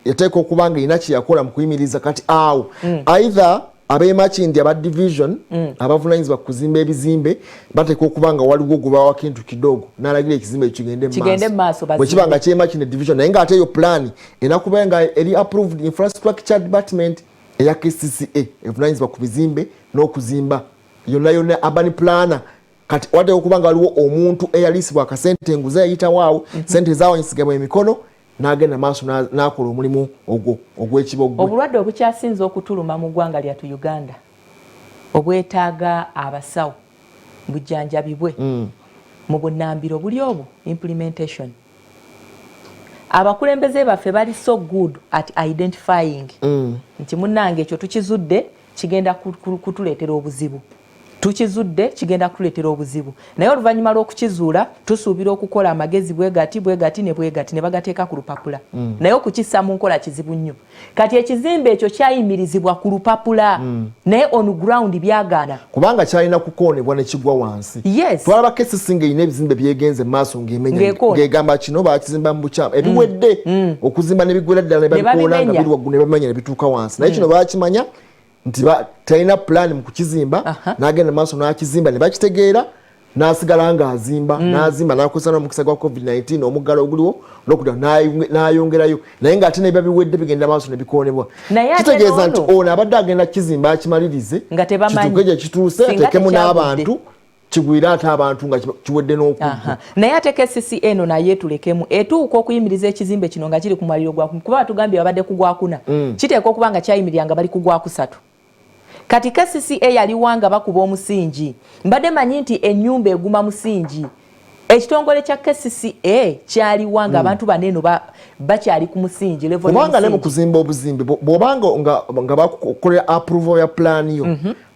yateekwa okuba nga erina kyeyakola mu kuyimiriza. Kati awo either ab'emakindi aba division abavunanyizibwa ku kuzimba ebizimbe bateekwa okuba nga waliwo gwe bawa kintu kidogo n'alagira ekizimbe kigende Kigende mu maaso, bwe kiba nga bazimbe. kyemakindi division, naye ng'ate eyo plan erina kuba nga eri approved infrastructure department eya KCCA evunanyizibwa ku bizimbe n'okuzimba yonna yonna, urban planner. Kati wateekwa okuba nga waliwo omuntu eyaliisibwa akasente, enguzi eyayitawo awo, sente ezawanyisigibwa emikono, n'agenda maaso n'akola omulimu ogwo ogw'ekiboggwe. Obulwadde obukyasinze okutuluma mu ggwanga lyattu Uganda, obwetaaga abasawo bujjanjabibwe mu bunnambiro buli obwo implementation. Abakulembeze baffe bali so good at identifying nti munnange ekyo tukizudde kigenda kutuleetera obuzibu, tukizudde kigenda kutuleetera obuzibu, naye oluvannyuma lw'okukizuula tusuubira okukola amagezi bwe gati, bwe gati ne bwe gati, ne bagateeka ku lupapula, naye okukissa mu nkola kizibu nnyo. Kati ekizimbe ekyo kyayimirizibwa ku lupapula, naye on ground byagaana. Kubanga kyalina kukoonebwa ne kigwa wansi. Twalaba KCC ng'erina ebizimbe byegenze maaso ng'emenya, Ng'ekoona. ng'egamba kino bakizimba mu bukyamu, ebiwedde okuzimba ne bigwera ddala ne Ne babikoona nga babimenya. biri waggulu ne bamenya ne bituuka wansi. Naye kino bakimanya nti talina pulaani mu kukizimba, n'agenda maaso n'akizimba ne bakitegeera, n'asigala ng'azimba, n'azimba, n'akozesa n'omukisa gwa COVID-19, omuggalo oguliwo, lockdown, n'ayongerayo, naye ng'ate nebiba biwedde bigenda maaso ne bikoonebwa. Naye ate Kitegeeza nti n'ono- ono abadde agenda kukizimba akimalirize, Nga tebamanyi. kituuke gye kituuse, Singa ateekemu tekyagudde. n'abantu, kigwire ate abantu nga kiwedde n'okugwa. Naye ate KCC eno naye tulekemu, etuuka okuyimiriza ekizimbe kino nga kiri ku mwaliro gwa, kuba batugambye babadde ku gwakuna, kiteekwa okuba nga kyayimirira nga bali ku gwakusatu. Kati KCCA yaliwa nga bakuba omusingi? Mbadde manyi nti ennyumba eguma musingi. Ekitongole kya KCCA kyaliwa nga abantu bano eno bakyali ku musingi, level Kubanga ne mu y'omusingi? kuzimba obuzimbe, bw'obanga nga bakukolera approval ya plan yo,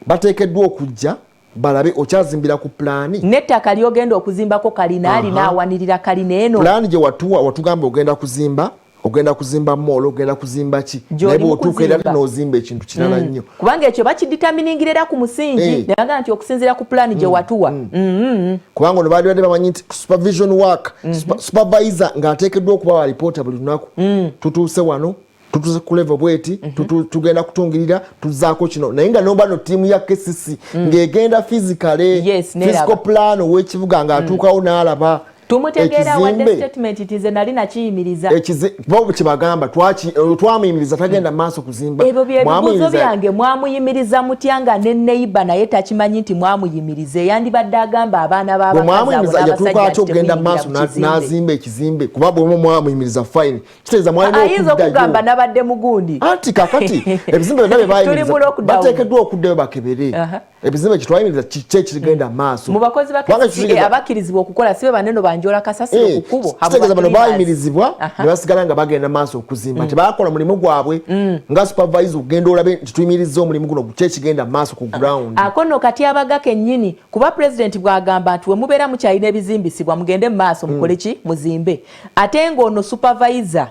bateekeddwa okujja balabe okyazimbira ku pulaani. N'ettaka lyogenda okuzimbako kalina alina awanirira kalina eno. Pulaani gye watuwa, watugamba ogenda kuzimba mall, ogenda kuzimba ki, Gy'oli naye mu bw'otuuka era kuzimba. n'ozimba ekintu kirala nnyo. Kubanga ekyo bakideterminingira era ku musingi, nebagaa nti okusinziira ku pulaani gye watuwa. Kubanga ono baali badde bamanyi nti supervision work, supervisor ng'ateekeddwa okuba wa alipoota buli lunaku, tutuuse wano, tutuuse ku level bweti, tugenda kutungirira, tuzzaako kino, naye nga nomba no ttiimu ya KCC ng'egenda physically, Yes, neraba. physical plan ow'ekibuga ng'atuukawo n'alaba. Tumutegeera wadde statement nti nze nali nakiyimiriza. Bo kyebagamba twamuyimiriza tagenda maaso kuzimba. Ebyo byebibuuzo byange, mwamuyimiriza mutya nga ne neighbor naye takimanyi nti mwamuyimiriza? Eyandibadde agamba abaana bwemwamuyimiriza yatuuka atya okugenda maaso n'azimba ekizimbe? Kuba bwemu mwamuyimiriza, fine, kitegeeza mwalina ayinza okugamba nabadde mugundi. Anti kakati ebizimbe byonna bye bayimiriza bateekeddwa okuddayo bakebere ebizimbe kyetwayimiriza kiki ekigenda maaso. Mu bakozi ba KCCA abakkirizibwa okukola sibe baneno banjola kasasiro ku kkubo. Kitegeeza bano bayimirizibwa ne basigala nga bagenda maaso okuzimba, tebakola mulimu gwabwe nga supervisor okugenda olabe nti tuyimirizza omulimu guno, ki ekigenda maaso ku ground. Ako nno kati abaga kennyini, kuba pulezidenti bw'agamba nti we mubeera mukyalina ebizimbisibwa mugende mu maaso mukole ki, muzimbe, ate ng'ono supervisor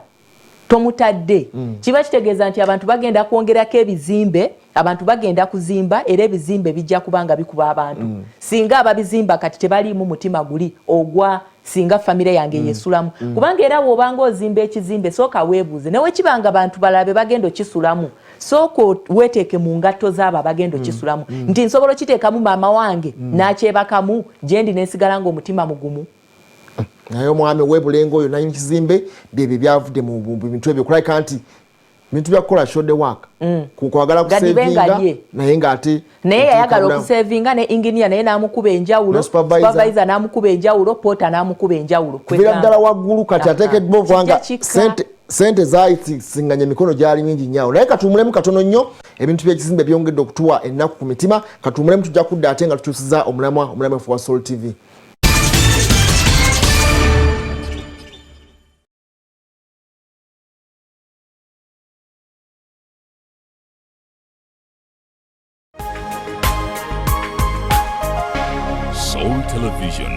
tomutadde, kiba kitegeeza nti abantu bagenda kwongerako ebizimbe, abantu bagenda kuzimba, era ebizimbe bijja kuba nga bikuba abantu singa ababizimba kati tebaliimu mutima guli ogwa singa famire yange yesulamu. Kubanga era bw'obanga ozimba ekizimbe, sooka weebuuze, newe kibanga bantu balala be bagenda okisulamu, sooka weeteeke mu ngatto z'abo abagenda okisulamu nti nsobola okiteekamu maama wange n'akyebakamu gye ndi nensigala ng'omutima mugumu. Naye omwami owebulenga oyo nanyini kizimbe, byebyo byavudde mu bintu ebyo, kulabika nti bintu byakukola shoddy work, kwagala kusevinga, naye ngaate naye yayagala okusevinga ne engineer naye n'amukuba enjawulo, supervisor n'amukuba enjawulo, porter n'amukuba enjawulo. Kuviira ddala waggulu. Kati ateekeddwa okubanga sente zayisinganya emikono gyali mingi nnyo. Naye katuwumulemu katono nnyo. Ebintu by'ekizimbe byongedde okutuwa ennaku ku mitima. Katuwumulemu, tujja kudda ate nga tukyusiza omulamwa. Omulamwa wa Sol TV. Soul Television.